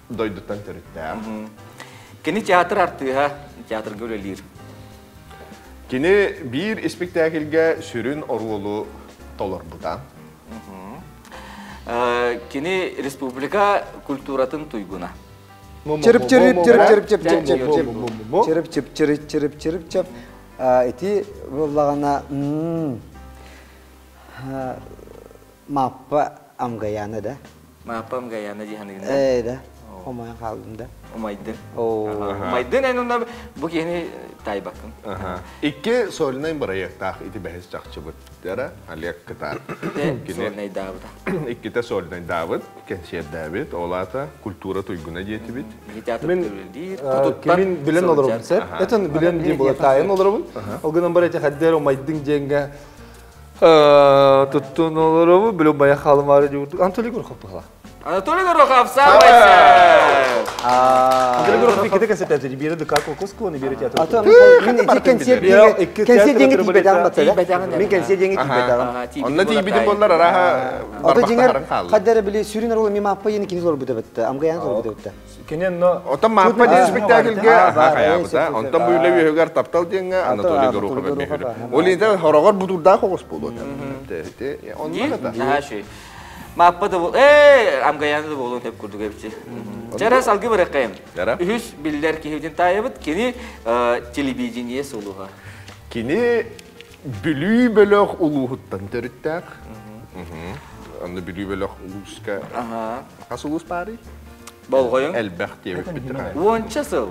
дойдуттан төрүттээх. Кини театр артыыһа, театрга үлэлиир. Кини биир испиктээкилгэ сүрүн оруолу толорбута. Кини республика культуратын туйгуна. Чырып чырып чырып чырып чып чып чып чып чырып чып чырып чырып чырып чып ити буоллаҕына Маппа Амгаяна да. Маппа Амгаяна диһаныгын да. Ээ да. Хомойон хаалдым да. Умайдын. Умайдын эн онно бу киһини таайбаккын. Икки сольнай бырайыактаах ити бэһис чахчыбыт дара Олег Кытар. Сольнай даабыта. Иккитэ сольнай даабыт, кэнсиэрдээбит, ол аата культура туйгуна диэтибит. Театр диир. Кимин билен олоробун сэр. Этон билен диэн була таайын олоробун. Ол гынан бар эти хаддер умайдын диэнгэ туттун олоробун, билен бая халымары диурдук. Анатолий Горохов бахала. Анатолий Горохов, самый. Андрей Горохов иккитэ кэнсиэртээбитэ биирэ ДК Кокоску, биирэ театр. Ато мин ити кэнсиэр кэнсиэр диэҥи тиийбэтэҕим батсада. Мин кэнсиэр диэҥи тиийбэтэҕим. Онно тиийбитим буоллар араха Ото дьиҥэр хадда эрэ били сүрүн оруолу ми Мааппа диэн кини олорбута бэтте. Амгаян олорбута бэтте. Кини онно Отон Мааппа диэн спектакльга хайаабыта. Онтон бу үлэ үөһүгэр таптал диэҥҥэ Анатолий Горохов эмиэ Ол интэ хороҕор бутурдаах оҕус буолуо. Онно да. Мааппа да ээ Амгаяны да буолуон сөп курдук эбити. Чара салгы баракайым. Үһүс биллэр киһибитин таайабыт. Кини телевидение сулуһа. Кини Бүлүү бөлөх улууһуттан төрүттээх. Онно Бүлүү бөлөх улууска хас улуус баарый? Болҕойуҥ. Элбэх диэбиппит. Уонча сыл.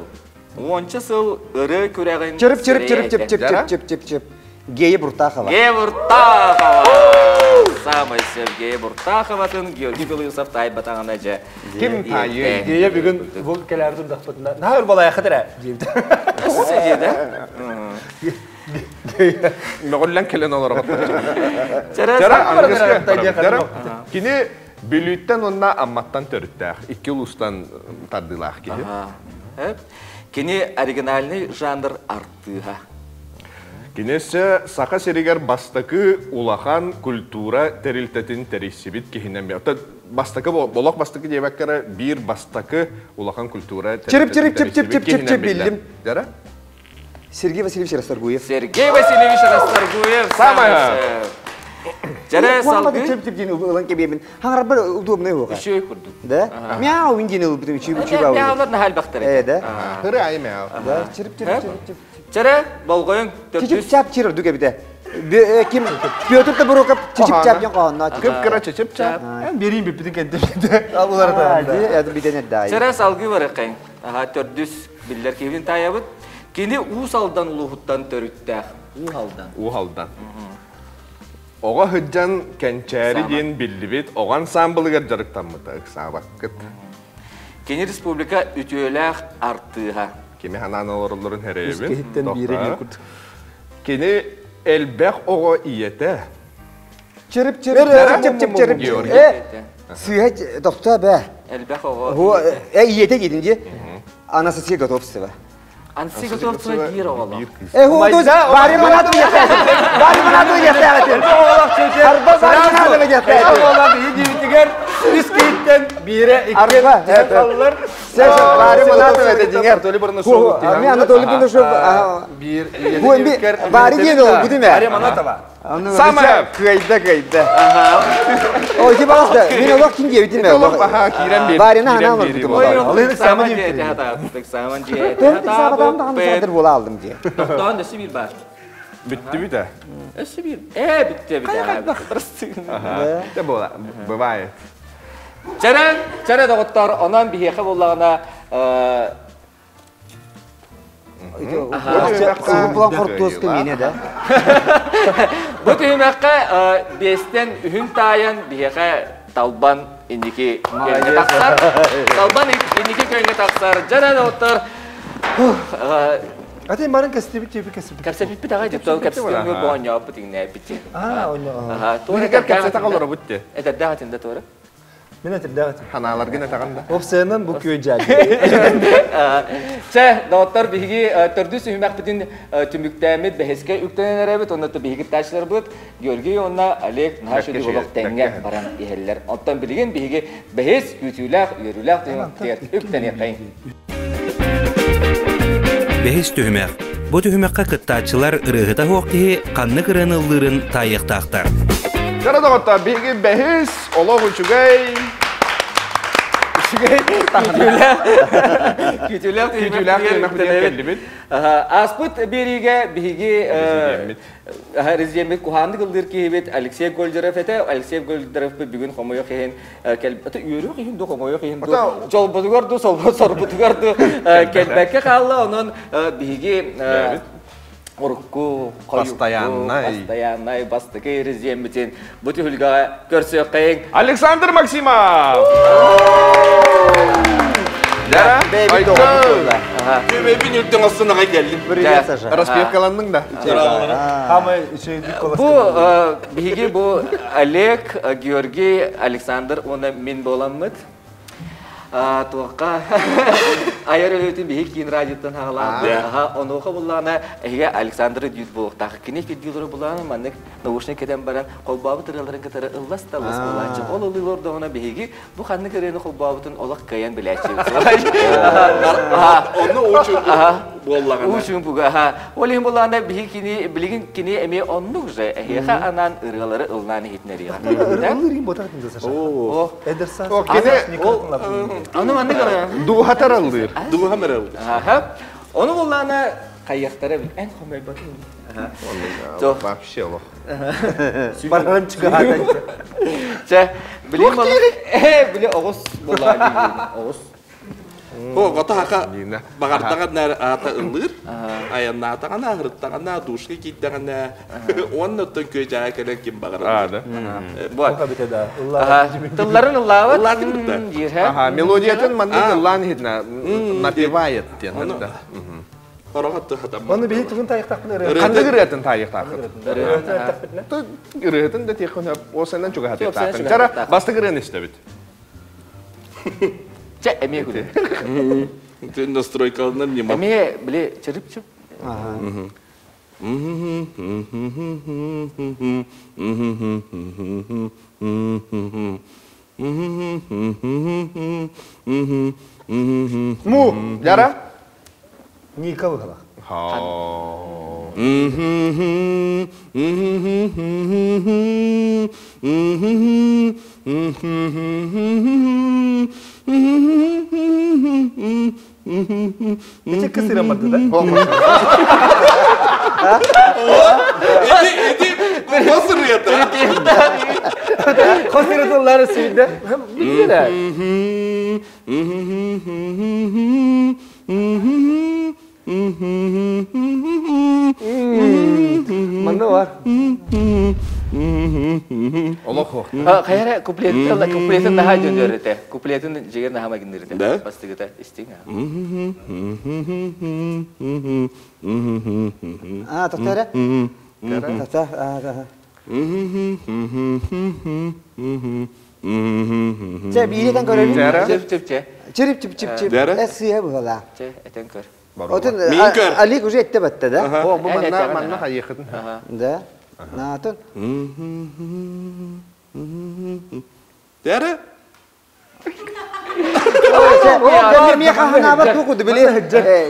Уонча сыл ырыа күрэҕин Чырып чырып чырып чып чып чып чып чып чып. Гея Буртахова. Гея Буртахова. Самый сөп Гея Буртаховатын Георгий Белоусов таайбатаҕына дьэ. Ким таайыай? Гея бүгүн бу кэлээр турдахпытына наһаа өр балайахыт эрэ диэбит. Өссө диэдэ. Мөҕүллэн кэлэн олороҕут. Чара аныгыскы Кини Бүлүүттэн уонна Амматтан төрүттээх, икки улуустан тардыылаах киһи. Кини оригинальный жанр артыыһа. Кини өссө Саха сиригэр бастакы улахан культура тэрилтэтин тэрийсибит киһинэн бастакы олох бастакы диэбэккэ эрэ биир бастакы улахан культура чирип чирип чип чип чип чип чип биллим. Сергей Васильевич Расторгуев. Сергей Васильевич Расторгуев. Самое. Дьэрэ салгыы. Чип чип диэн ылан кэбиэбин. Хаҥарбар удобный уоха. Үчүгэй курдук. Да? Мяу индиэн ылбытым үчүгэй үчүгэй. Мяулар наһаа элбэхтэр. Э, да? Хыры айы мяу. Да, чирип чирип чирип чип. Чэрэ, болҕойуҥ. Чичип чап чир ордук эбитэ. Ким Петр Табуроков чичип чап диэн хоһоонноох. Кып кыра чичип чап. Берин бүппүтүн кэнтэ. Уларытан. Это битен эрдэ. Чэрэ салгыы барыкайын. Аха төрдүс биллэр киһибин таайабыт. Кини Уус Алдан улууһуттан төрүттээх. Уус Алдан. Уус Алдан. Оҕо сылдьан Кэнчээри диэн биллибит оҕо ансаамбылыгар дьарыктаммыта ыксаабаккыт. Кини республика үтүөлээх артыыһа. Кими ханаан олороллорун хэрэйэбин. Киһиттэн биирэ биир курдук. Кини элбэх оҕо ийэтэ. Чырып чырып чырып чырып чырып чырып. Сыыһа тохтоо бээ. Элбэх оҕо. Э ийэтэ диэтин дии. Анастасия Готовцева. Анастасия Готовцева биир оҕолоох. Э худуз баары манату ясаатым. Баары манату ясаатым. Арба баары манату ясаатым. Оҕолоох ийэ диэбитигэр үс киһиттэн биирэ икки аллар. Баары манату это дьиҥэр. Анатолий Барнашов. Мен Анатолий Барнашов. Биир Баары диэн ол бу диме. Баары Манатова. Самое кыайда кыайда. Ой, ти баласта. Мен олох ким диэбитим ээ. Олох баха киирэн биэр. Барина ханаан олорбутум. Ой, саман диэти хатаабыт. Саман диэти хатаабыт. буола алдым дии. Тохтоон өссө биир баар. Бүттүбүт ээ. Өссө биир. Ээ, бүттэ бүттэ. Прости. буола. Бывает. Чэрэн, чэрэ доҕоттор, онон биһиэхэ буоллаҕына Уһун хортуоска миинэ да. Бу түһүмэххэ биэстэн үһүн таайан биһиэхэ Талбан инники күөҥҥэ тахсар. Талбан инники күөҥҥэ тахсар. Дьэ доҕоттор Атын барын кэстибит тиэпи кэсиппит. Кэпсэппиппит аҕай дьэ кэпсэтиҥҥэ бу оонньооппут иҥнээппит. Аа, оонньоо. Туора кэпсэтэ олоробут те. Этэрдээх этин да туора. Мин этирдээх этим. Ханааларгын этэҕин да. Опсыйанан бу күө Чэ, доҕоттор, биһиги төрдүс үһүмэхпитин түмүктээммит бэһискэ үктэнэн эрэбит. Онно биһиги кыттааччыларбыт Георгий уонна Олег наһаа үчүгэй олох тэҥҥэ баран иһэллэр. Оттон билигин биһиги бэһис күүтүүлээх, үөрүүлээх түһүмэхпитигэр үктэниэххэйиҥ. Бэһис түһүмэх. Бу түһүмэххэ кыттааччылар ырыаһыта суох киһи ханнык ырыаны ыллыырын таайыахтаахтар. Дьара доҕоттор, биһиги бэһис олох үчүгэй үчүгэй күүтүүлээх күүтүүлээх түһүмэхпитигэр кэллибит. Ааспыт биэриигэ биһиги резидеммит куһааннык ыллыыр киһибит Алексей Гольдеров этэ. Алексей Гольдеровпыт бүгүн хомойуох иһин ата үөрүөх иһин ду хомойуох иһин ду дьолбутугар ду сорбутугар ду кэлбэккэ хаалла онон биһиги урукку постояннай постояннай бастакы резидеммитин бу түһүлгэҕэ көрсүөххэйиҥ Александр Максимов Түбэбин үрдүн астын аҕай кэллим. Привет, Саша. Распевкаланныҥ да? Хамай үчүгэйдик Бу биһиги бу Олег, Георгий, Александр уонна мин буоламмыт. Туохха айар өлүүтүн биһи киин радиоттан хаалаабыт. Онуоха буллаана эһигэ Александр Дюд буолуохтаах. Кини фидюлары булаана маннык наушник кэтэн баран холбообут ырыаларын кытары ыллас да ыллас буолааччы. Ол ылыы олордоҕуна биһиги бу ханнык ырыаны холбообутун олох кыайан билээччибит. Онно уучун буоллаҕына. Уучун буга. Ол иһин буллаана биһи кини билигин кини эмиэ оннук же эһиэхэ анаан ырыалары ыллаан иһитинэриэҕэ. Ыллыыр ботах Саша. Эдэр саас. Кини Ону маннык дууһатар ыллыыр. Дууһам эрэ ыллыыр. Ону буллаана хайыахтара эн хомойботун. Вообще олох. Баран чыгаатан. Чэ, билим били оҕус буллаа оҕус. Оҕото хака баҕардаҕына аата ыллыыр, айаннаатаҕына, аһырыттаҕына, душка киирдэҕинэ, уонна оттон күө-дьаа кэлэн ким баҕарар. Тылларын ыллаабат. Ага, мелодиятын маннык ыллаан иһитинэ напевает диэн. Оны биһи тугун таайыктаахпын ырыа. Ханнык ырыатын таайыктааххыт? Ырыатын да тиэххин осеннан чугаһатыктааххын. Чара бастык ырыаны истэбит. Чэ, эмиэ күлэ. Ты настройкалынан не мог. Эмиэ, били, чырып-чып. Му, Яра? Ника выхала. Ити кысыра барды да? Иди, иди, хосырыята. Хосырытыллары сүйді. Билдилер. Манна бар. Олох ох. Хайара куплетин куплетин наһаа дьөндөрүтэ. Куплетин жигер наһаа магиннырыта. Бастыгыта истиң. А, тоқтара? Тоқта, а, Чэ, бииритен көрөбүн. Чып чып чэ. Чирип чип чип чип. Эс сыйа була. Чэ, этен көр. Отun Алик уже этте батта да? О, бу манна манна хайыхытын. Да. Наатын. Дәрі? Мен хаханаба туку били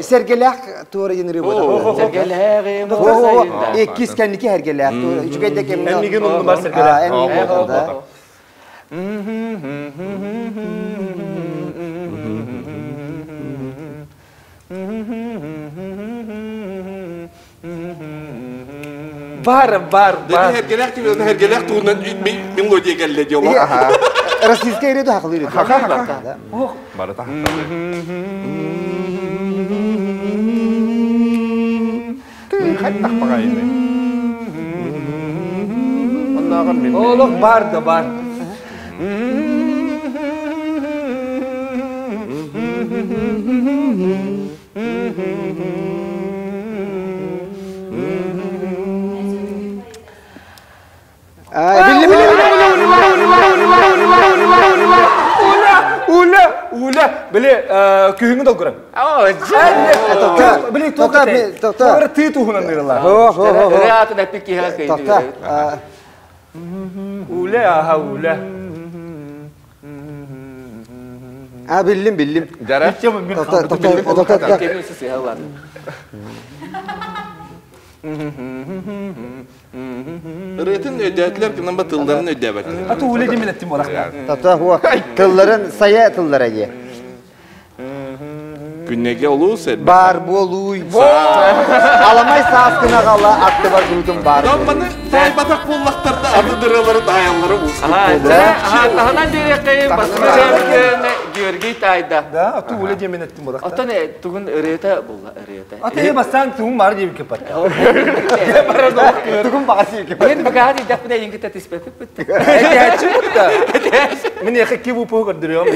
сергелэх туора йыныры бода. Сергелэҕи Иккис кэнники хергелэх туора. Үчүгэй да кемне. Эммигин онну бар сергелэх. Бар, бар, бар. Хергелэх түбүн хергелэх туунан мелодия келле диоло. Российская реду хакылыр. Хака. Барыта. Ты хаттах багайны. Оннаган мен. Олох бар да бар. Билли билли Уля, уля, били күйүңү долгуран. Били тоқта, тоқта, ты туһунан нырыла. Хо, хо, хо. Ырыатын эппик киһи кыйды. Тоқта. Уля, аха, уля. А, биллим, биллим. Жара. Тоқта, тоқта, тоқта. Кемин сыһалар. Ырыатын өйдөөтүлэр гынан ба тылларын өйдөөбөттөр. Аты уля демен еттим орақта. Тоқта, хо. Тылларын сая тыллара же. Күннеге олус эбит. Бар болуй. Аламай сааскына қала атты бар күрүтүн бар. Маны тайбатак боллактарда аты таяллары уступ Таһынан биэриэххэ бастыгы Георгий тайда. Да, аты уля демен еттим орақта. Оттон тугун ырыата булла ырыата. Аты бастан тугун бар деп кепат. Тугун бағасы екен. Мен багаат идаппына ингите тиспеппит. Әтәчі бұтта. Мен яқы кеп упы көрдірем.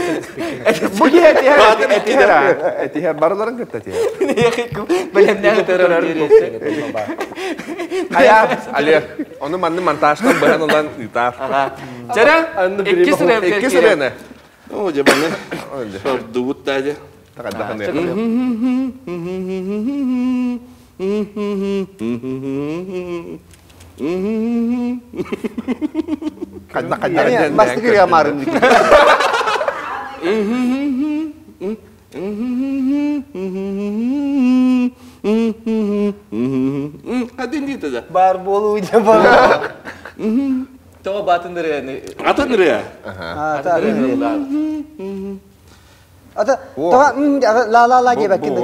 Бу этихер этихер барыларын кытта этихер. Билемнән төрөр. Ая, Олег, оны манны монтажтан быһан ылан ытар. Жара, икки сыры. Икки сырыны. О, дьэ баны сордубут да дьэ. Бастакы ырыа маарын Хадин диэтэ да. Бар буолуу дьэ бар. Тоҕо баатын ырыаны? Атын ырыа. Ата тоҕо ла ла ла диэбэккин да.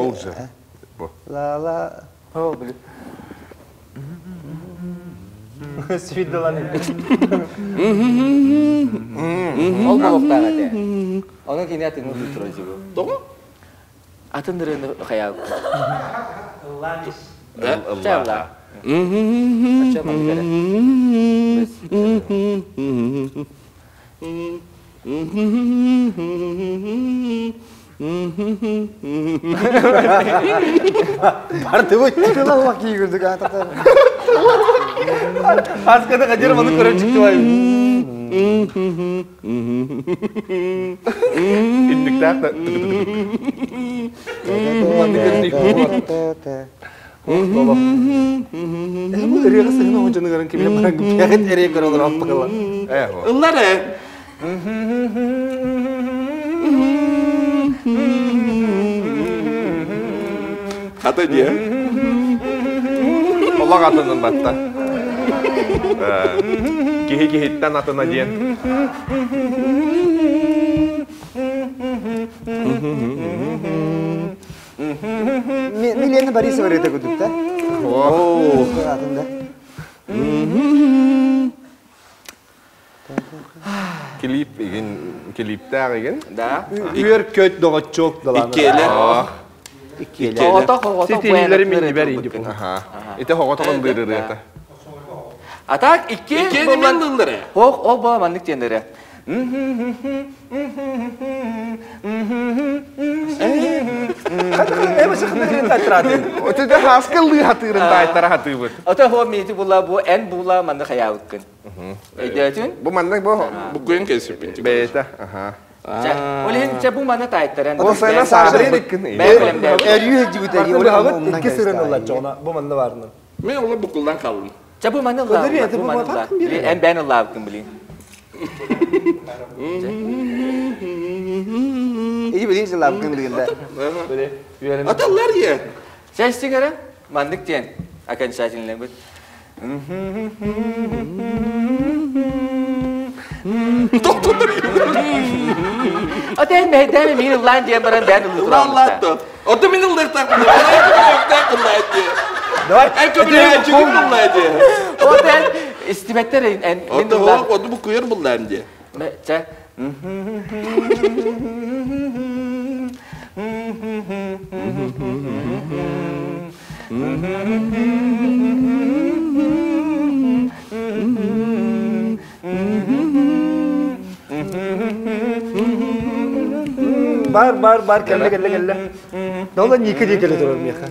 Ла ла. О, били. Свидалан. Ол болуктаах этэ. Онон кини атын ылыы турар. Тоҕо? Атын ырыаны хайаал. Да? Чалла. Ача маннык эрэ. Бардыбыт. Тыла уак киигирдик атата. Аскада кадир маны көрөн чыктыбай. Инниктаах да. Бу ырыаға сыһына оҥочону көрөн кимиэ баран бэҕит эрэй көрө олорон аппакала. Ыллар ээ. Хата диэ. Олох атынын батта. Киһи киһиттэн атына диэн. Милена Борисова ырыата курдук да? О, Атын да. Клип игин, клиптээх игин. Да. Үөр көт доҕоччуок далаана. Иккиэлэр. Иккиэлэр. Оҕото оҕото Ситиһиилэри миннибэр инди бу. Аха. Ити хоҕотоҕун быырырыата. А так икки Иккиэни мен ыллар ээ. Ох, ол баа маннык диэннэрэ. Эбэ сыхына татрады. Өтөдө хаскыллыы хатыырын таайтара хатыыбыт. Ото хо мити була бу эн була манны хаябыккын. Өйдөөтүн? Бу маннык бу Букуен кесиппин. бэйэтэ. Аха. Ол иһин чэ бу маны таайтаран. Ол сайна саабырын иккин. Бэйэ билемдээбит. Эрүү хеджибит эрүү. Быһабыт икки сырын ыллар чоҕуна бу манна барынан. Мен ола букулдан қалдым. Чэ бу маны ыллаа. Көдөрү эти Бу бу маны матак ыллаа. бир. Эн бэйэн ыллаабыккын билин. Ии билин жылабыккын билгенде. Аталлар е. Чэ истиң маннык диэн окончательный бит. Тоқтотыр. Ата эн мэйдээми мин ыллаан диэн баран бэйэн ыллыы тураабыта. Лаллатты. Оты мен ыллар тақпын. Давай. Эн көбүлэ чүгүн ыллар дии. Ото эн истибэттэр эн мин Оты ыллаан. оты бу куйар буллар дии. Чэ. Бар бар бар кэллэ кэллэ кэллэ. Дола ника дии кэлэ турар миэхэ.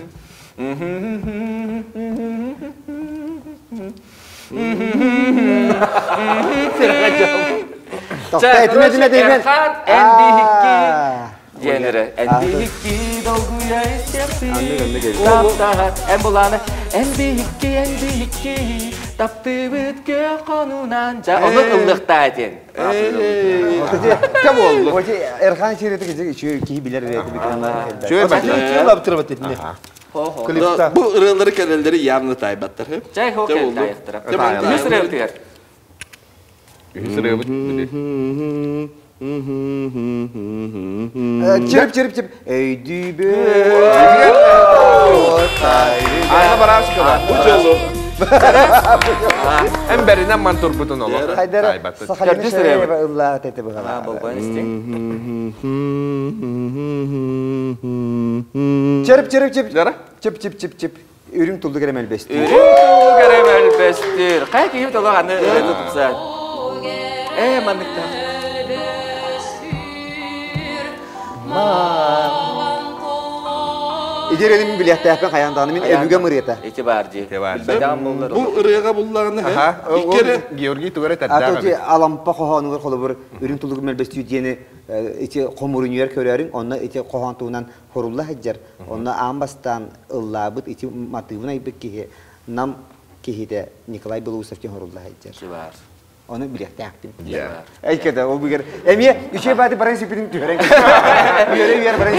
Тохта этиме этиме этиме. Эрхан эн биһикки диэнэрэ. Эн биһикки долгуя истэхти. Таптаһар эн буланы эн биһикки эн биһикки таптыбыт көх конунан жа ону ыллыктаа диэн. Кэ болду. Ожи Эрхан сирети киһи үчү киһи билер рети бикрен. Чүө бат. Лаптырбат этине. Хо-хо. Клипта. Бу ырыалары кэлэллэри явно тайбаттар. Чай хо Чэ кэл болду. тайыктыра. Чэ болду. Үс ырыабытыгар. Үһүс ырыабыт. Чирип чирип чип. Өйдүбө. Анна Барашкова. Бу жолу. Эн бэринэн ман турбутун олох. Хайдара Тайбатты. Сахалина Төрдүс ырыабыт. Шареева ыллаа тети А, быгала. болбойн истиң. Чирип чирип чип. Жара? Чип чип чип чип. Үрүң тулду керем элбести. Үрүң керем элбестир. Кай киһи толох аны ырыаны тупса. Э, манныкта. Ити мин билиэхтээхпин хайаан даҕаны мин өбүгэм ырыата. Ити баар дии. Билбэтэҕим буоллар. Бу ырыаҕа буллаҕына иккere Георгий тугу эрэ тэрдээх эбит. Алампа хоһоонугар холобур үрүҥ тулугу мөлбөстүү диэни ити хомуруньуйар көрөөрүҥ, онно ити хоһоон туһунан хорулла сылдьар. Онно аан бастаан ыллаабыт ити матыыбын айбыт киһи Нам киһитэ Николай Белоусов диэн хорулла сылдьар. Ону билиэхтээхпин. Эйкэтэ, ол бүгэр эмиэ үчүгэй бааты баран сиппитин түһэрэн үөрэ-үөрэ баран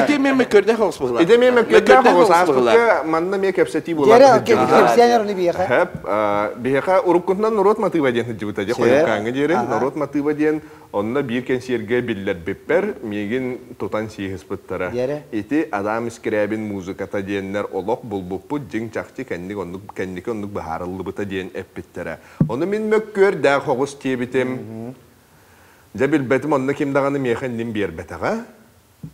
Ити мен мөккөрдөөх оҕус быһылаах. Ити мен мөккөрдөөх оҕус ааспыкка манна эмиэ кэпсэтии буолар. Кэпсээн ону биһиэхэ. Биһиэхэ уруккутунан норуот матыыба диэн сылдьыбыта дьэ хойуккааҥҥа диэри норуот матыыба диэн Онно биир кэнсиэргэ биллэрбиппэр миигин тутан сииһыспыттара. Ити Адам Искрябин музыката диэннэр олох булбуппут дьиҥ-чахчы кэнник оннук кэнники оннук быһаарыллыбыта диэн эппиттэрэ. Ону мин мөккүөрдээх оҕус диэбитим. Дьэ билбэтим онно ким даҕаны миэхэ иннин биэрбэтэҕэ.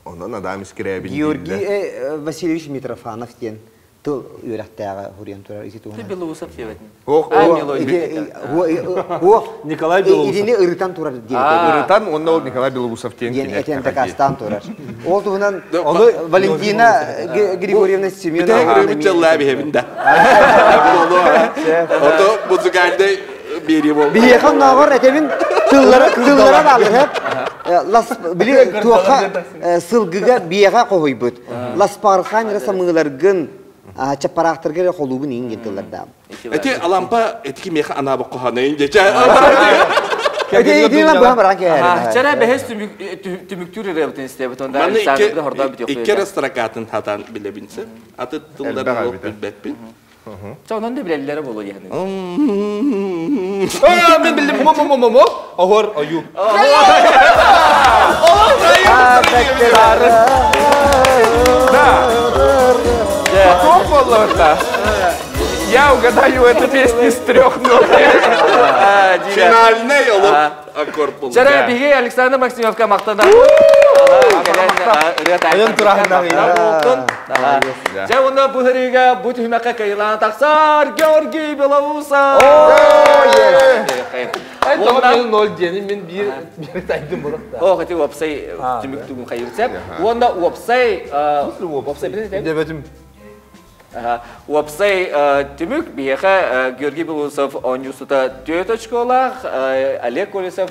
Онон Адам Искрябин Георгий Васильевич Митрофанов диэн тыл үөрэхтээҕэ хуруйан турар ити туһунан. Белоусов диэбэтин. Николай Белоусов. Итини ырытан турар диэн. Ырытан уонна ол Николай Белоусов диэн диэн этэн дакаастаан турар. Ол туһунан Валентина Григорьевна Семенова. Бүтэһик ырыабыт биһэбин да. Ото музыкальный биэрии буолла. Биһиэхэ оннооҕор этэбин тыллара тыллара бааллар лас били туохха сылгыга биэҕэ хоһуйбут. Ласпархан эрэ самыыларгын чаппараахтарга эрэ холуубун иҥ диэн тыллардаам. Эти алампа этики меха анаабы коханайын дече. Чара бэһис түмүктүүр ырыабытын истэбит онда Александр хордоон бүтүөх. Икки эрэ строкатын хатан билэбинсе. Аты тылларын билбэппин. Ча онон да билэллэрэ буолуо диэхин. Аа, мен билдим. Мо мо мо мо. Огор ою. Да. Потом боллота. Я угадаю эту песню с трех нот. Финальный олох аккорд болду. Чара биһиги Александр Максимовка махтана. Айан тураһыннаҕы. Дьэ уонна бу ырыыга бу түһүмэххэ кыайыылаан тахсар Георгий Белоусов! Ай тоҕо мен ноль диэни мин биир биир тайдым булах да. Ох, ити уопсай түмүк тугун хайырсап. Уонна уопсай уопсай Дебетим. Уопсай түмүк биһиэхэ Георгий Белоусов оонньуусута 4 очколаах, Олег Колесов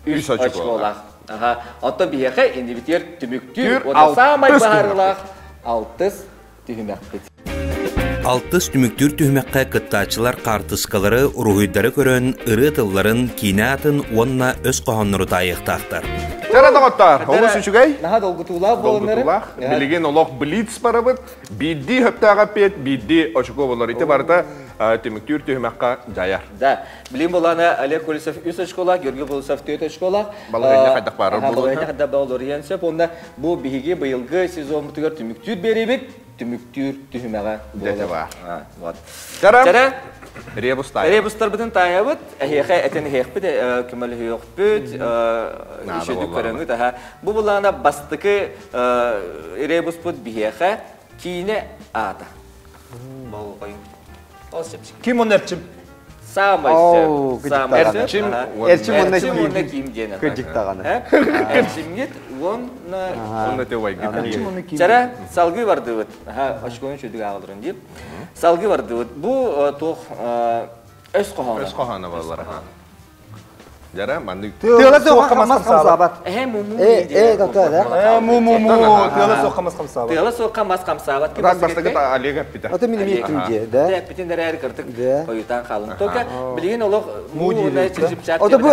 3 очколаах. Оттон биһиэхэ иннибитигэр түмүктүүр уонна саамай быһаарыылаах алтыс түһүмэхпит. Алтыс түмүктүүр түһүмэххэ кыттааччылар хаартыскалары, уруһуйдары көрөн, ырыа тылларын, киинэ атын уонна өс хоһооннору таайыахтаахтар. Чара доҕоттоор, олус үчүгэй. Наһаа долгутуулаах буолуннары. Долгутуулаах. Билигин олох блиц барабыт. Биирдии хөптөөх эппиэт, биирдии очко болор. Ити барыта түмүктүүр түһүмэххэ дьайар. Да. Билим булана Олег Колесов үс очколаах, Георгий Болосов төрт очколаах. Балаһыанньа хайдах баарар буолуо. Балаһыанньа хайдах баарар сөп. Онно бу биһиги быйылгы сезоммутугар түмүктүүр биэриибит, түмүктүүр түһүмэҕэ буолар. баар. Вот. Чара. Ребус таайабыт. Ребустарбытын таайабыт. Эһиэхэ этэн иһиэхпит, көмөлөһүөхпүт, үчүгдүк көрөҥүт. Аха. Бу булаана бастакы ребуспут биһиэхэ киинэ аата. Болҕойуҥ. Ол сөп. Ким он Эрчим? Саамай сөп. Саамай Эрчим Эрчим уонна уонна ким диэн. Кырдьык даҕаны. Эрчимҥит уонна Уонна те убайгыт. Чара салгыы бардыбыт. Аха, очкону чөдүк ааҕыларын дип. Салгыы бардыбыт. Бу туох өс хоһооно. Өс хоһооно буоллар. Жара маннык Тыала суох мас хамсаабат. Эһэ муму. Э, э, да, да. Му му му тыала суох мас хамсаабат. Тыала суох мас хамсаабат. Рак бастакы Олег эппитэ. Ото мин эмиэ эттим да. Эппитин эрээр кыртык хойутаан хаалын. Только билигин олох му диир. Ото бу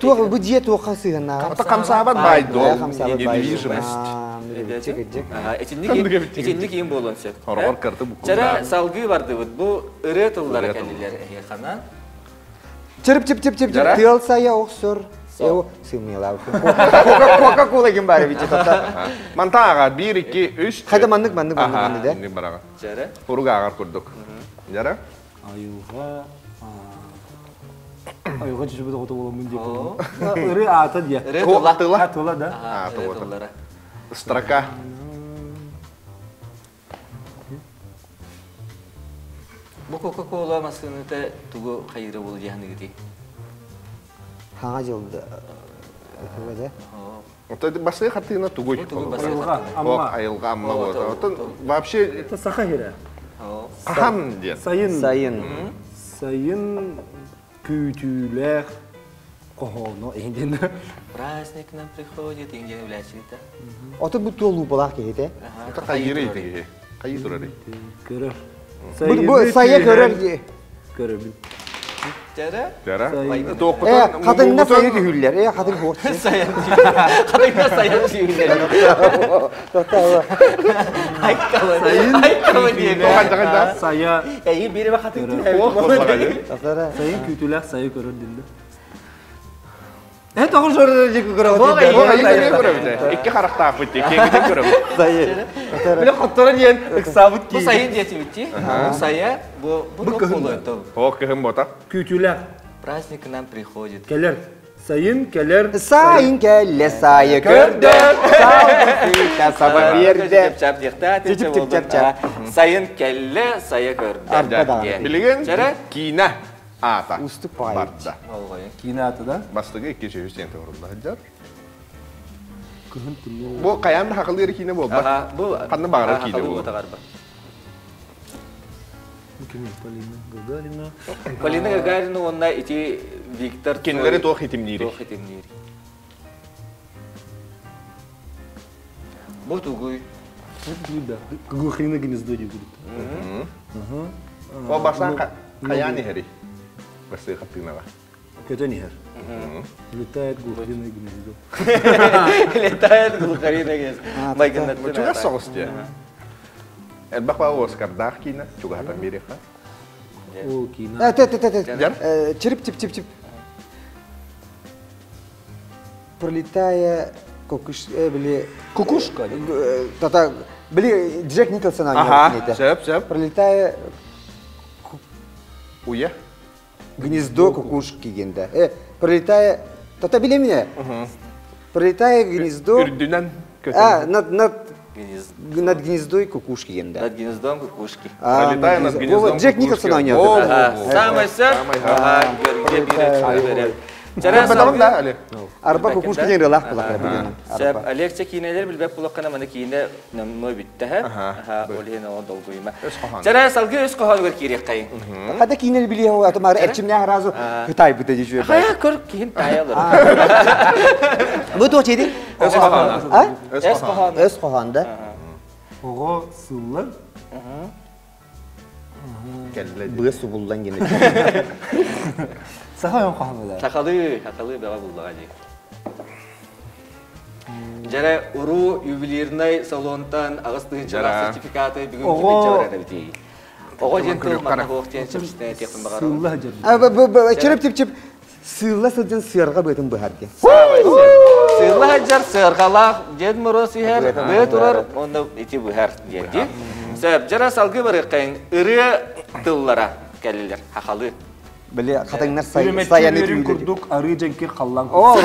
туох бу дьиэ туохха сыһыннааҕа. Ото хамсаабат баай дол. Недвижимость. Итинник иин буолуон сөп. Хоргор кырты бу. Чара салгыы бардыбыт. Бу ырыа тыллара кэллилэр эһиэхана. Чырып чып чып чып чып тыал сайа охсор. Эо сымыялаа. Кока-кола ким бары бичи тота. Манта аға 1 2 3. Хайда маннык маннык маннык маннык да. Маннык бараға. Жара. Хуруг ағар курдук. Жара. Аюга Аюга чүчүбүт ото боломун деп. Ыры ата дия. Ыры тыла. Тыла. Тыла да. Тыла. Строка. Бу Кока-Кола массыыныта тугу хайыра буолу диэханыгыти? Хаҥа дьылда. Оттон бастакы хартыына тугуй? Айылҕа, Амма. Айылҕа, Амма буолар. Оттон вообще... Это саха сирэ. Хаһан диэн? Сайын. Сайын. Сайын күүтүүлээх хоһооно иһин. Праздник нам приходит, иһин үлээчилитэ. Отут бу туол луупалаах киһитэ. Это хайыры киһи. Хайы турары. Көрөр. Бу сайа көрөр. Көрөбүн. Жара? Жара? Хатыҥна сайа түһүллэр. Э, хатыҥ хуох. Сайа Хатыҥна сайа түһүллэр. Айкалын. Сайа. Эйи бири хатыҥ түһүллэр. Сайын күүтүүлээх сайа көрөр дилде. Э, тоҕо жоры жеку көрөбүт. Икки харахтаахпыт дии, киэҥитин көрөбүт. Сайын. Биле хотторо диэн ыксаабыт киһи. Бу сайын диэтибит Бу сайа, бу бу кыһын. О, кыһын бота. Күүтүүлээх. Праздник к нам приходит. Келер. Сайын келер. Сайын келле сайы көрдө. Саба берде. Чип Сайын келле сайы көрдө. Билигин киинэ аата. Устук пай. Барда. Киинэ аата да? Бастыгы 200 тенге орунда сылдьар. Бу каян да хакылыыр киинэ буолбат. Бу ханна баҕарар киинэ буолар. Полина Гагарина. Полина Гагарина уонна ити Виктор Кинилэри туох итимниири. Туох итимниири. Бу тугуй? Да. Глухарина гнездо будет. О басан каян ихери. Басы хатынава. Көтөн ихер. Летает глухариное гнездо. Летает глухариное гнездо. Майгыннаттын. Чугас соҕус дии. Элбэх баа Оскардаах киинэ чугаһатан биэриэххэ. Ол киинэ. Те те те те. Чирип чип чип чип. Пролетая кокуш били кукушка. Тата били Джек Николсон Ага, сөп сөп. Пролетая Уя. Гнездо кукушки генде. Пролетая тата биле мине. Пролетая гнездо. Үрдүнэн А, над над над гнездой кукушки генде. Над гнездом кукушки. Пролетая над гнездом. Джек Николсон ойнады. Самый сөп. Ага, Арба кукушки ден рылах булак билген. Сөп, Олег киинелер билбек булаккана маны киине намно бүтте. Аха, олен о долгуйма. Жара салгы өс кохонугар кирек кайын. Када киинел биле хо ато мар эрчимне разу Кытай бите дичү. Хая көр киин таялар. Бу то чеди? Өс кохона. А? Өс кохона. Өс кохонда. Ого сыллар. Быа субуллан гене. Саха yon кохона да. Сахалы, сахалы баба буллага ди. Жара уру ювелирный салонтан агыс тыгынчалар сертификаты бүгүн кимин жабарада бити. Ого ден тыл манна хоох ден чепсине текпин багарам. Сылла жер. А б чирип чип чип сылла сылдын сыарга бытын быхар ди. Сылла жар сыаргалах Дед Мороз ихер, бы турар, онда ити быхар диэн. Сөп, жара салгы барыккайын ыры тыллара келилер, хахалы. Биле хатыңнар саяны түйүлөр. Курдук ары женкир халлан. О,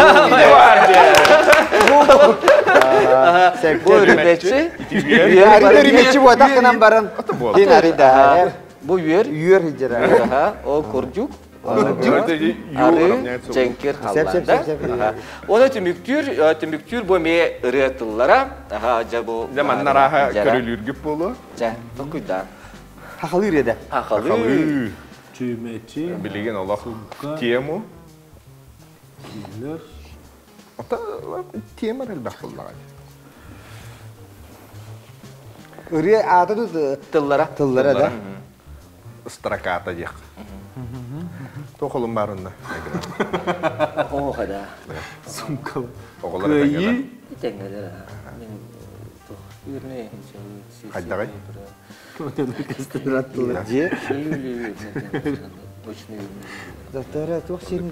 Бу үрүмэччи. Ары үрүмэччи бу атакынан баран. Дин ары да. Бу үйөр. Үйөр хиджера. О курдук. Ары женкир халлан. Оны түмүктүр, түмүктүр бу ме ыры тыллара. Аха, жа бу. Жа маннараха көрүлүргүп болу. Жа, токуйда. Хахалы реде. Хахалы. Чүмэчи. Билеген Аллах тему. Килер. Ата тема элбэх буллага. Ыры аты тут тыллара. Тыллара да. Строката дек. Тохолум барында. О, хада. Сумка. Оголар Кыйы. Теңгелер. Мен тох үрне Хайдагай. Же. Очный. Затара тух сен.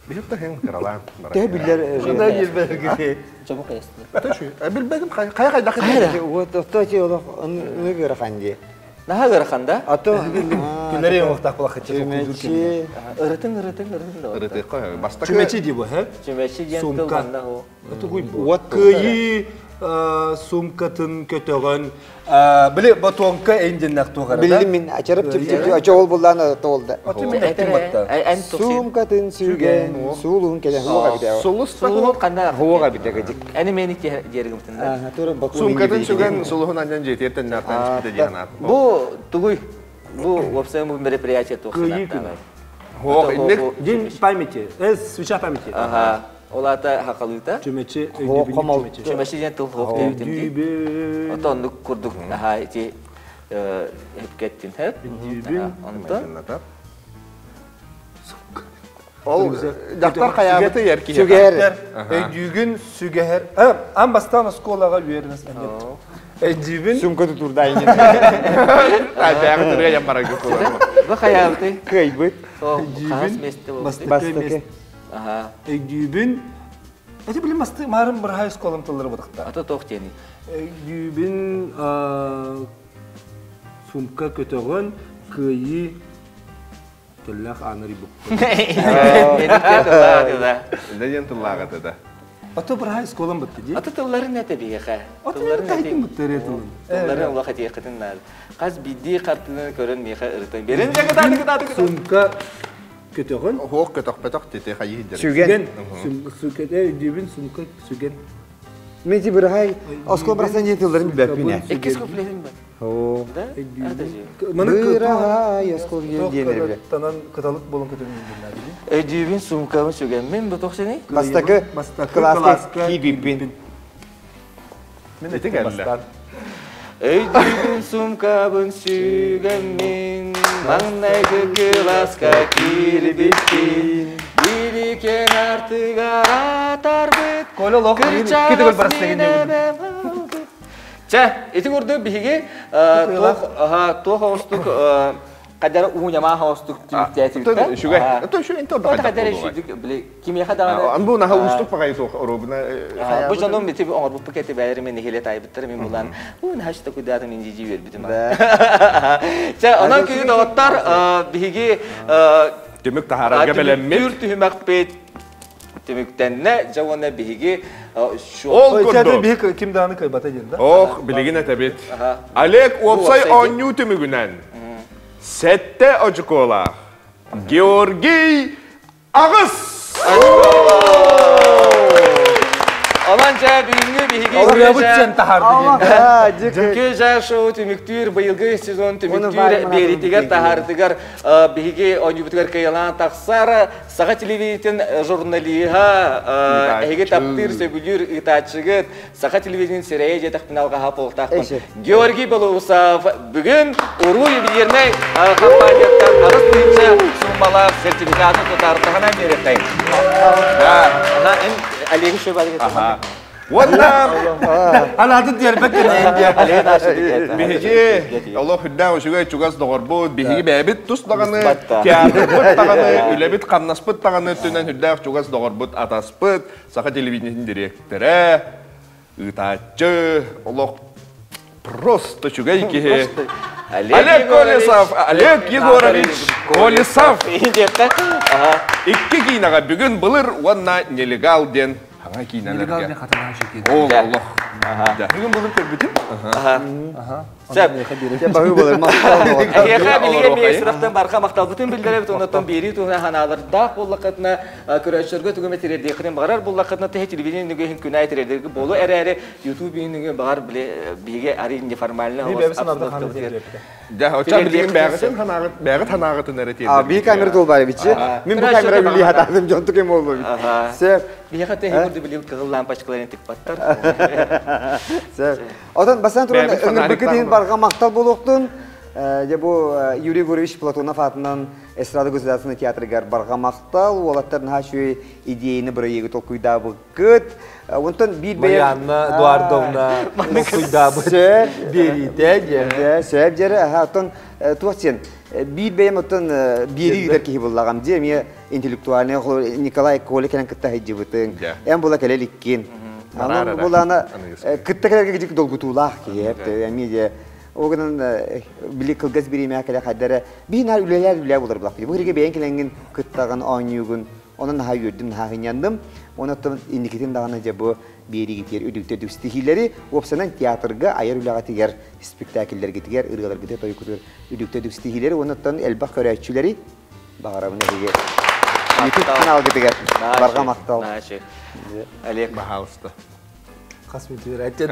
Билеп та хен каралан. Те билер. Шунда билбер Жабы каясты. Төшү. Билбедим кай кай дакы. Вот то че олох ны гыраханди. Наха гыраханда? Ато Күнәре вакытта кулак Чүмэчи. Ырытын ырытын ырытын да. Ырыты кой. Бастакы. Чүмэчи ди бу, хэ? Чүмэчи диэн тыл манна хо. Это хуй бу. Вот Кыйы Сумкатын көтөҕөн били ботуонка эндиннэх туохара. Биллим мин ачарып чып ача ол буллаан тоолда. Сумкатын сүгэн суулуһун кэлэн хуга бите. Сулус Сулуһун канда Хуга бите гыжык. Эни мени дергимтин. Сумкатын сүгэн сулуһун аньан жетиэртен нартан испите диэн. Бу тугуй бу вопсай бу мероприятие туохсунар. Хох инник День памяти. Свеча памяти. Ага. Олата хакалыта. Чүмэчи өйдөбүнньүк. Чүмэчи диэн тыл хоох диэбитим. Отон курдук аха ити хепкеттин хеп. Онтон Ол дактар хаябыты ер киһи. Сүгэр. Өйдүүгүн сүгэһэр. Ан бастаан оскуолаға үөрэнэс Өйдүүбүн. Сумка тутурда инен. Бәгы түргә ямбара көкөлөр. Бу хаябыты. Кыйбыт. Хас месте болду. Бастакы. Аха. Өйдүүбүн. Эти билим басты марын бір хай осколам тыллары бутакта. Ата тох тени. Өйдүүбүн сумка көтөгөн кыйы төллөх аныр бук. Неден тыллага да. Ата бір хай осколам бутты ди. Ата тылларын нәтә бияха. Тылларын тайтын бутты ретылын. Тылларын Аллаһ тиякытын нар. Каз бидди картыны көрөн меха ырытын. Берин жагы тады. Сумка көтөгөн Хоох көтөх петох тете хайы хиджер. Сүген. Сумка өйдүүбүн сумка сүген. Мен ти бір хай оскол брасан жетилдерин билбеппин. Иккис куплетин бар. О. Да? Бір хай оскол диенер биле. Танан кыталык болон көтөрүн Өйдүүбүн сумкабын сүген. Мен бу тохсени. Бастакы класска кийбиппин. Мен Ити кэллэ. Өйдүүбүн сумкабын сүген мен. Маңнайгы класска кирбиппин. Бирикен артыга атарбыт. Коля лох китегөл барастеген Чэ, ити курду биһиги туох оҕустук кадара ууньамаа оҕустук түмүктээти Шүгә. То шүгә инте Ота кадара шүдүк били кимиэхэ даҕаны Ан бу наха устук пагай туох оробуна. Бу дьонум бити оҥорбуппу кэти бэйэри мен нэһилэ таайбыттар мен булан уу наһаа шта кудаата мен жижи үөрбүтүм. Чэ, онон күнү доҕоттор биһиги Түмүк тахарага белеммит. Түр түһүмэхпит түмүктэннэ жауана биһиги Ол курдук. Бих ким дааны кайбата ден да. Ох, билигин этебит. Олег уопсай оонньуу түмүгүнэн. Сетте очукола. Георгий Агыс! Онон жа бүгүнгү биһиги Орыябыт сен тахарды ден. Кү жа шоу түмүктүүр быйылгы сезон түмүктүүр беритигер тахардыгар биһиги оонньуубутугар кыйалаан тахсар саха телевидениетин журналиһа эһиги таптыыр сөбүлүүр ыытааччыгыт саха телевидениетин сирэйэ дьиэтэх алгаһа полтаахпын Георгий Белоусов бүгүн уруу ювелирный компанияттан аҕыс тыынча суммалаах сертификаты тутаартаҕына биэриэхтэйин. Олег Шевалев. Уонна Анады дербек кенен биһиги Олох үрдән үчүгэй чугас доҕорбут, биһиги бэйэбит тус даҕаны, театрбыт даҕаны, үлэбит хамнаспыт даҕаны өттүнэн үрдээх чугас доҕорбут атаспыт, саха телевидениетин дириэктэрэ, ыытааччы, олох просто үчүгэй киһи. Олег Колесов, Олег Егорович Колесов. Икки киинэҕэ бүгүн былыр уонна нелегал диэн хаҥа киинэлэргэ. Ол Аллах. Бүгүн былыр көрбүтүм. Сөп. Баһы болар мактал. Эһиэхэ билигэ миэ сурахтан барха макталбытын билдеребит, оннотон биэрии туһуна ханаалардаах буоллаххытына, көрөөччүлэргэ тугу эмэ тириэрдиэххитин баҕарар буоллаххытына, тэһэ телевидение нүгэ күнэ тириэрдэргэ буолу эрээри, YouTube нүгэ баҕар биле биһиги ари неформально Дьэ, оччо билигин бэҕитин ханаҕыт, бэҕит ханаҕытын эрэ А би камера толбар бичи. Мин бу камера били хатадым жон туке болбу. Сөп. Биһиэхэ тэһи курду билим кыһыл лампочкаларын тикпаттар. Сөп. Отон бастан туран Бэйэбит фонарик өңүрбүкү дин барга мактал болуктун. Же бу Юрий Егорович Платонов атынан эстрада государственный театрыгар барга мактал, уолаттар наха идеяны бырайыгы толкуйдабыккыт. Онтон бир бэйэ Марианна Эдуардовна куйдабыт. Сөп. Берите же. Сөп жері, аха, оттон туох сен, биир бэйэм оттон биири ыытар киһи буллагам дии, эмиэ интеллектуальный Николай Коля кэлэн кытта сылдьыбытыҥ. Эн була кэлэ иликкин. Онон булаана кытта кэлэргэ дьик долгутуулаах киһи, эмиэ дьэ. Ол гынан били кылгас бириэмэ кэлэ хайдара биир наар үлэлээр үлээ булар булахпыт. Бу иһиргэ бэйэҥ кэлэҥҥин кыттаҕын, оонньуугун. Онон наһаа үөрдүм, наһаа һынньанным. Онон инникитин даҕаны дьэ бу биэриигитигэр үрдүктэ үрдүк ситиһиилэри, уопсанан театрга айар үлэҕитигэр, спектакльлэргитигэр, ырыаларгытыгар, тойуккутугар үрдүктэ үрдүк ситиһиилэри уонна элбэх көрөөччүлэри баҕарабын эһиги. YouTube каналгытыгар барҕа махтал. Олег. Баһаалыста. Хас мүтүөр әттен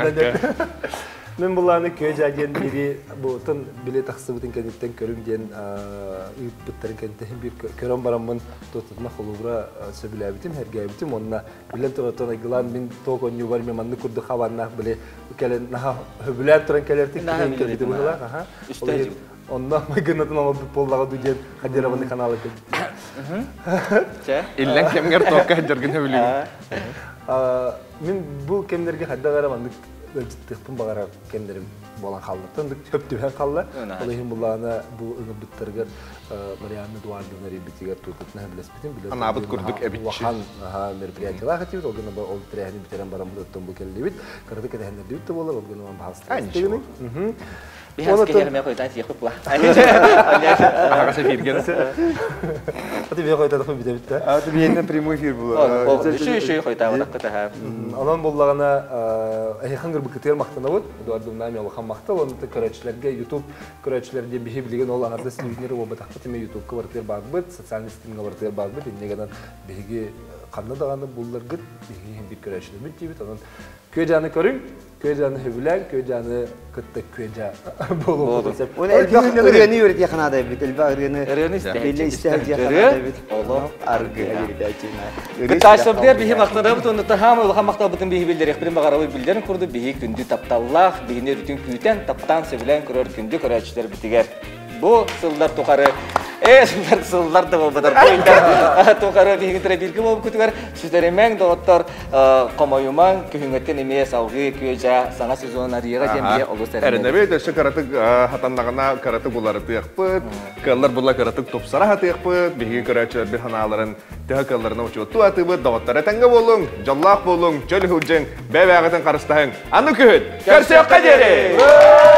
Мен булааны көжа диэн бири бу тын биле тахсыбытын кэнниттэн көрүм диэн ыыппыттарын кэнниттэн бир көрөн бараммын тотутуна холубура сөбүлээбитим, herгээбитим. Онна билен тураттан айгылаан мин тоок онньуубар мен маннык курдук хабаннаах биле кэлэн наха хөбүлээн туран кэлэртик кэлбити быһылаах. Аха. Онно майгынатын оҥорбут буоллаҕа дуу диэн хадьарабаны каналы кэлбит. Иллэн кэмгэр тоокка хадьаргын хөбүлүүгүн. Мин бу кэмнэргэ хайдах эрэ маннык ыалдьыттыахпын баҕарар кэмнэрим буолан хааллартан хөп түһэн хаалла. Ол иһин буллаҕына бу ыҥырбыттарыгар Марианна Эдуардовна ребитигэр туутутна билеспитин билер. Анаабыт курдук эбитчи. Улахан мероприятиялаах этибит, ол гына ол тэрээһини бүтэрэн баран бу бу келлибит. Кыраты кэтэһэннэрдибит да буолар, ол гына баһаалыста. Биһас киһиэхэ хойтан тиэхпит була. Аҕасы эфирген. Аты бие хойтадахпын бүтэ бүттэ. Аты биэнне прямой эфир була. Үшүй үшүй хойтаабатахпыт аха. Онон буллаҕына эһихан гырбыкытыгар махтанабыт. Эдуардовна мен улахан махтал. Оны көрөөччүлэргэ YouTube көрөөччүлэр диэн биһи билигин ол аҥардас телевидение буолбатахпыт эме YouTubeка барытыгар баарбыт, социальный сетимҥэ барытыгар барбыт. Иннигэнэн биһиги ханна даҕаны булларгыт биһиги иһин бир көрөөччүлэрбит диибит. Онон күөдьааны көрүҥ, күөдьааны хөбүлээн, күөдьааны кытта күөдьа буолуохпутун сөп. Оны элбэх ырыаны үөрэтиэ ханаада эбит, элбэх ырыаны Ырыаны биллэ истэ Ырыа, эбит. олох Аргы эбит. Кыттааччыбытыгар биһи махтанабыт, онно таһаам улахан махталбытын биһи биллэриэхпитин баҕарабыт биллэрин курдук биһи күндү тапталлаах, биһини өрүтүн күүтэн, таптаан сөбүлээн көрөр күндү көрөөччүлэрбитигэр. Бу сыллар тухары сыллар сыллар да буолбатар тухары биһиги тирэ буолбутугар сүтэримэҥ доҕоттор хомойумаҥ күһүҥҥэттэн эмиэ салгыы күөдьэ саҥа сезон арыйыга диэн бие олус эрэнэбит. Эрэнэбит, өссө кыратык хатаннаҕына кыратык уларытыахпыт, кыаллар була кыратык тупсара хатыахпыт, биһиги көрөөччүлэр бир ханааларын төһө кыалларына учуоттуу атыыбыт, доҕоттор этэҥҥэ буолуҥ, дьоллоох буолуҥ, чөл үһүлдьүҥ, бэйэ-бэйэҕитин харыстаһыҥ. Аны күһүн, көрсүөххэ диэри!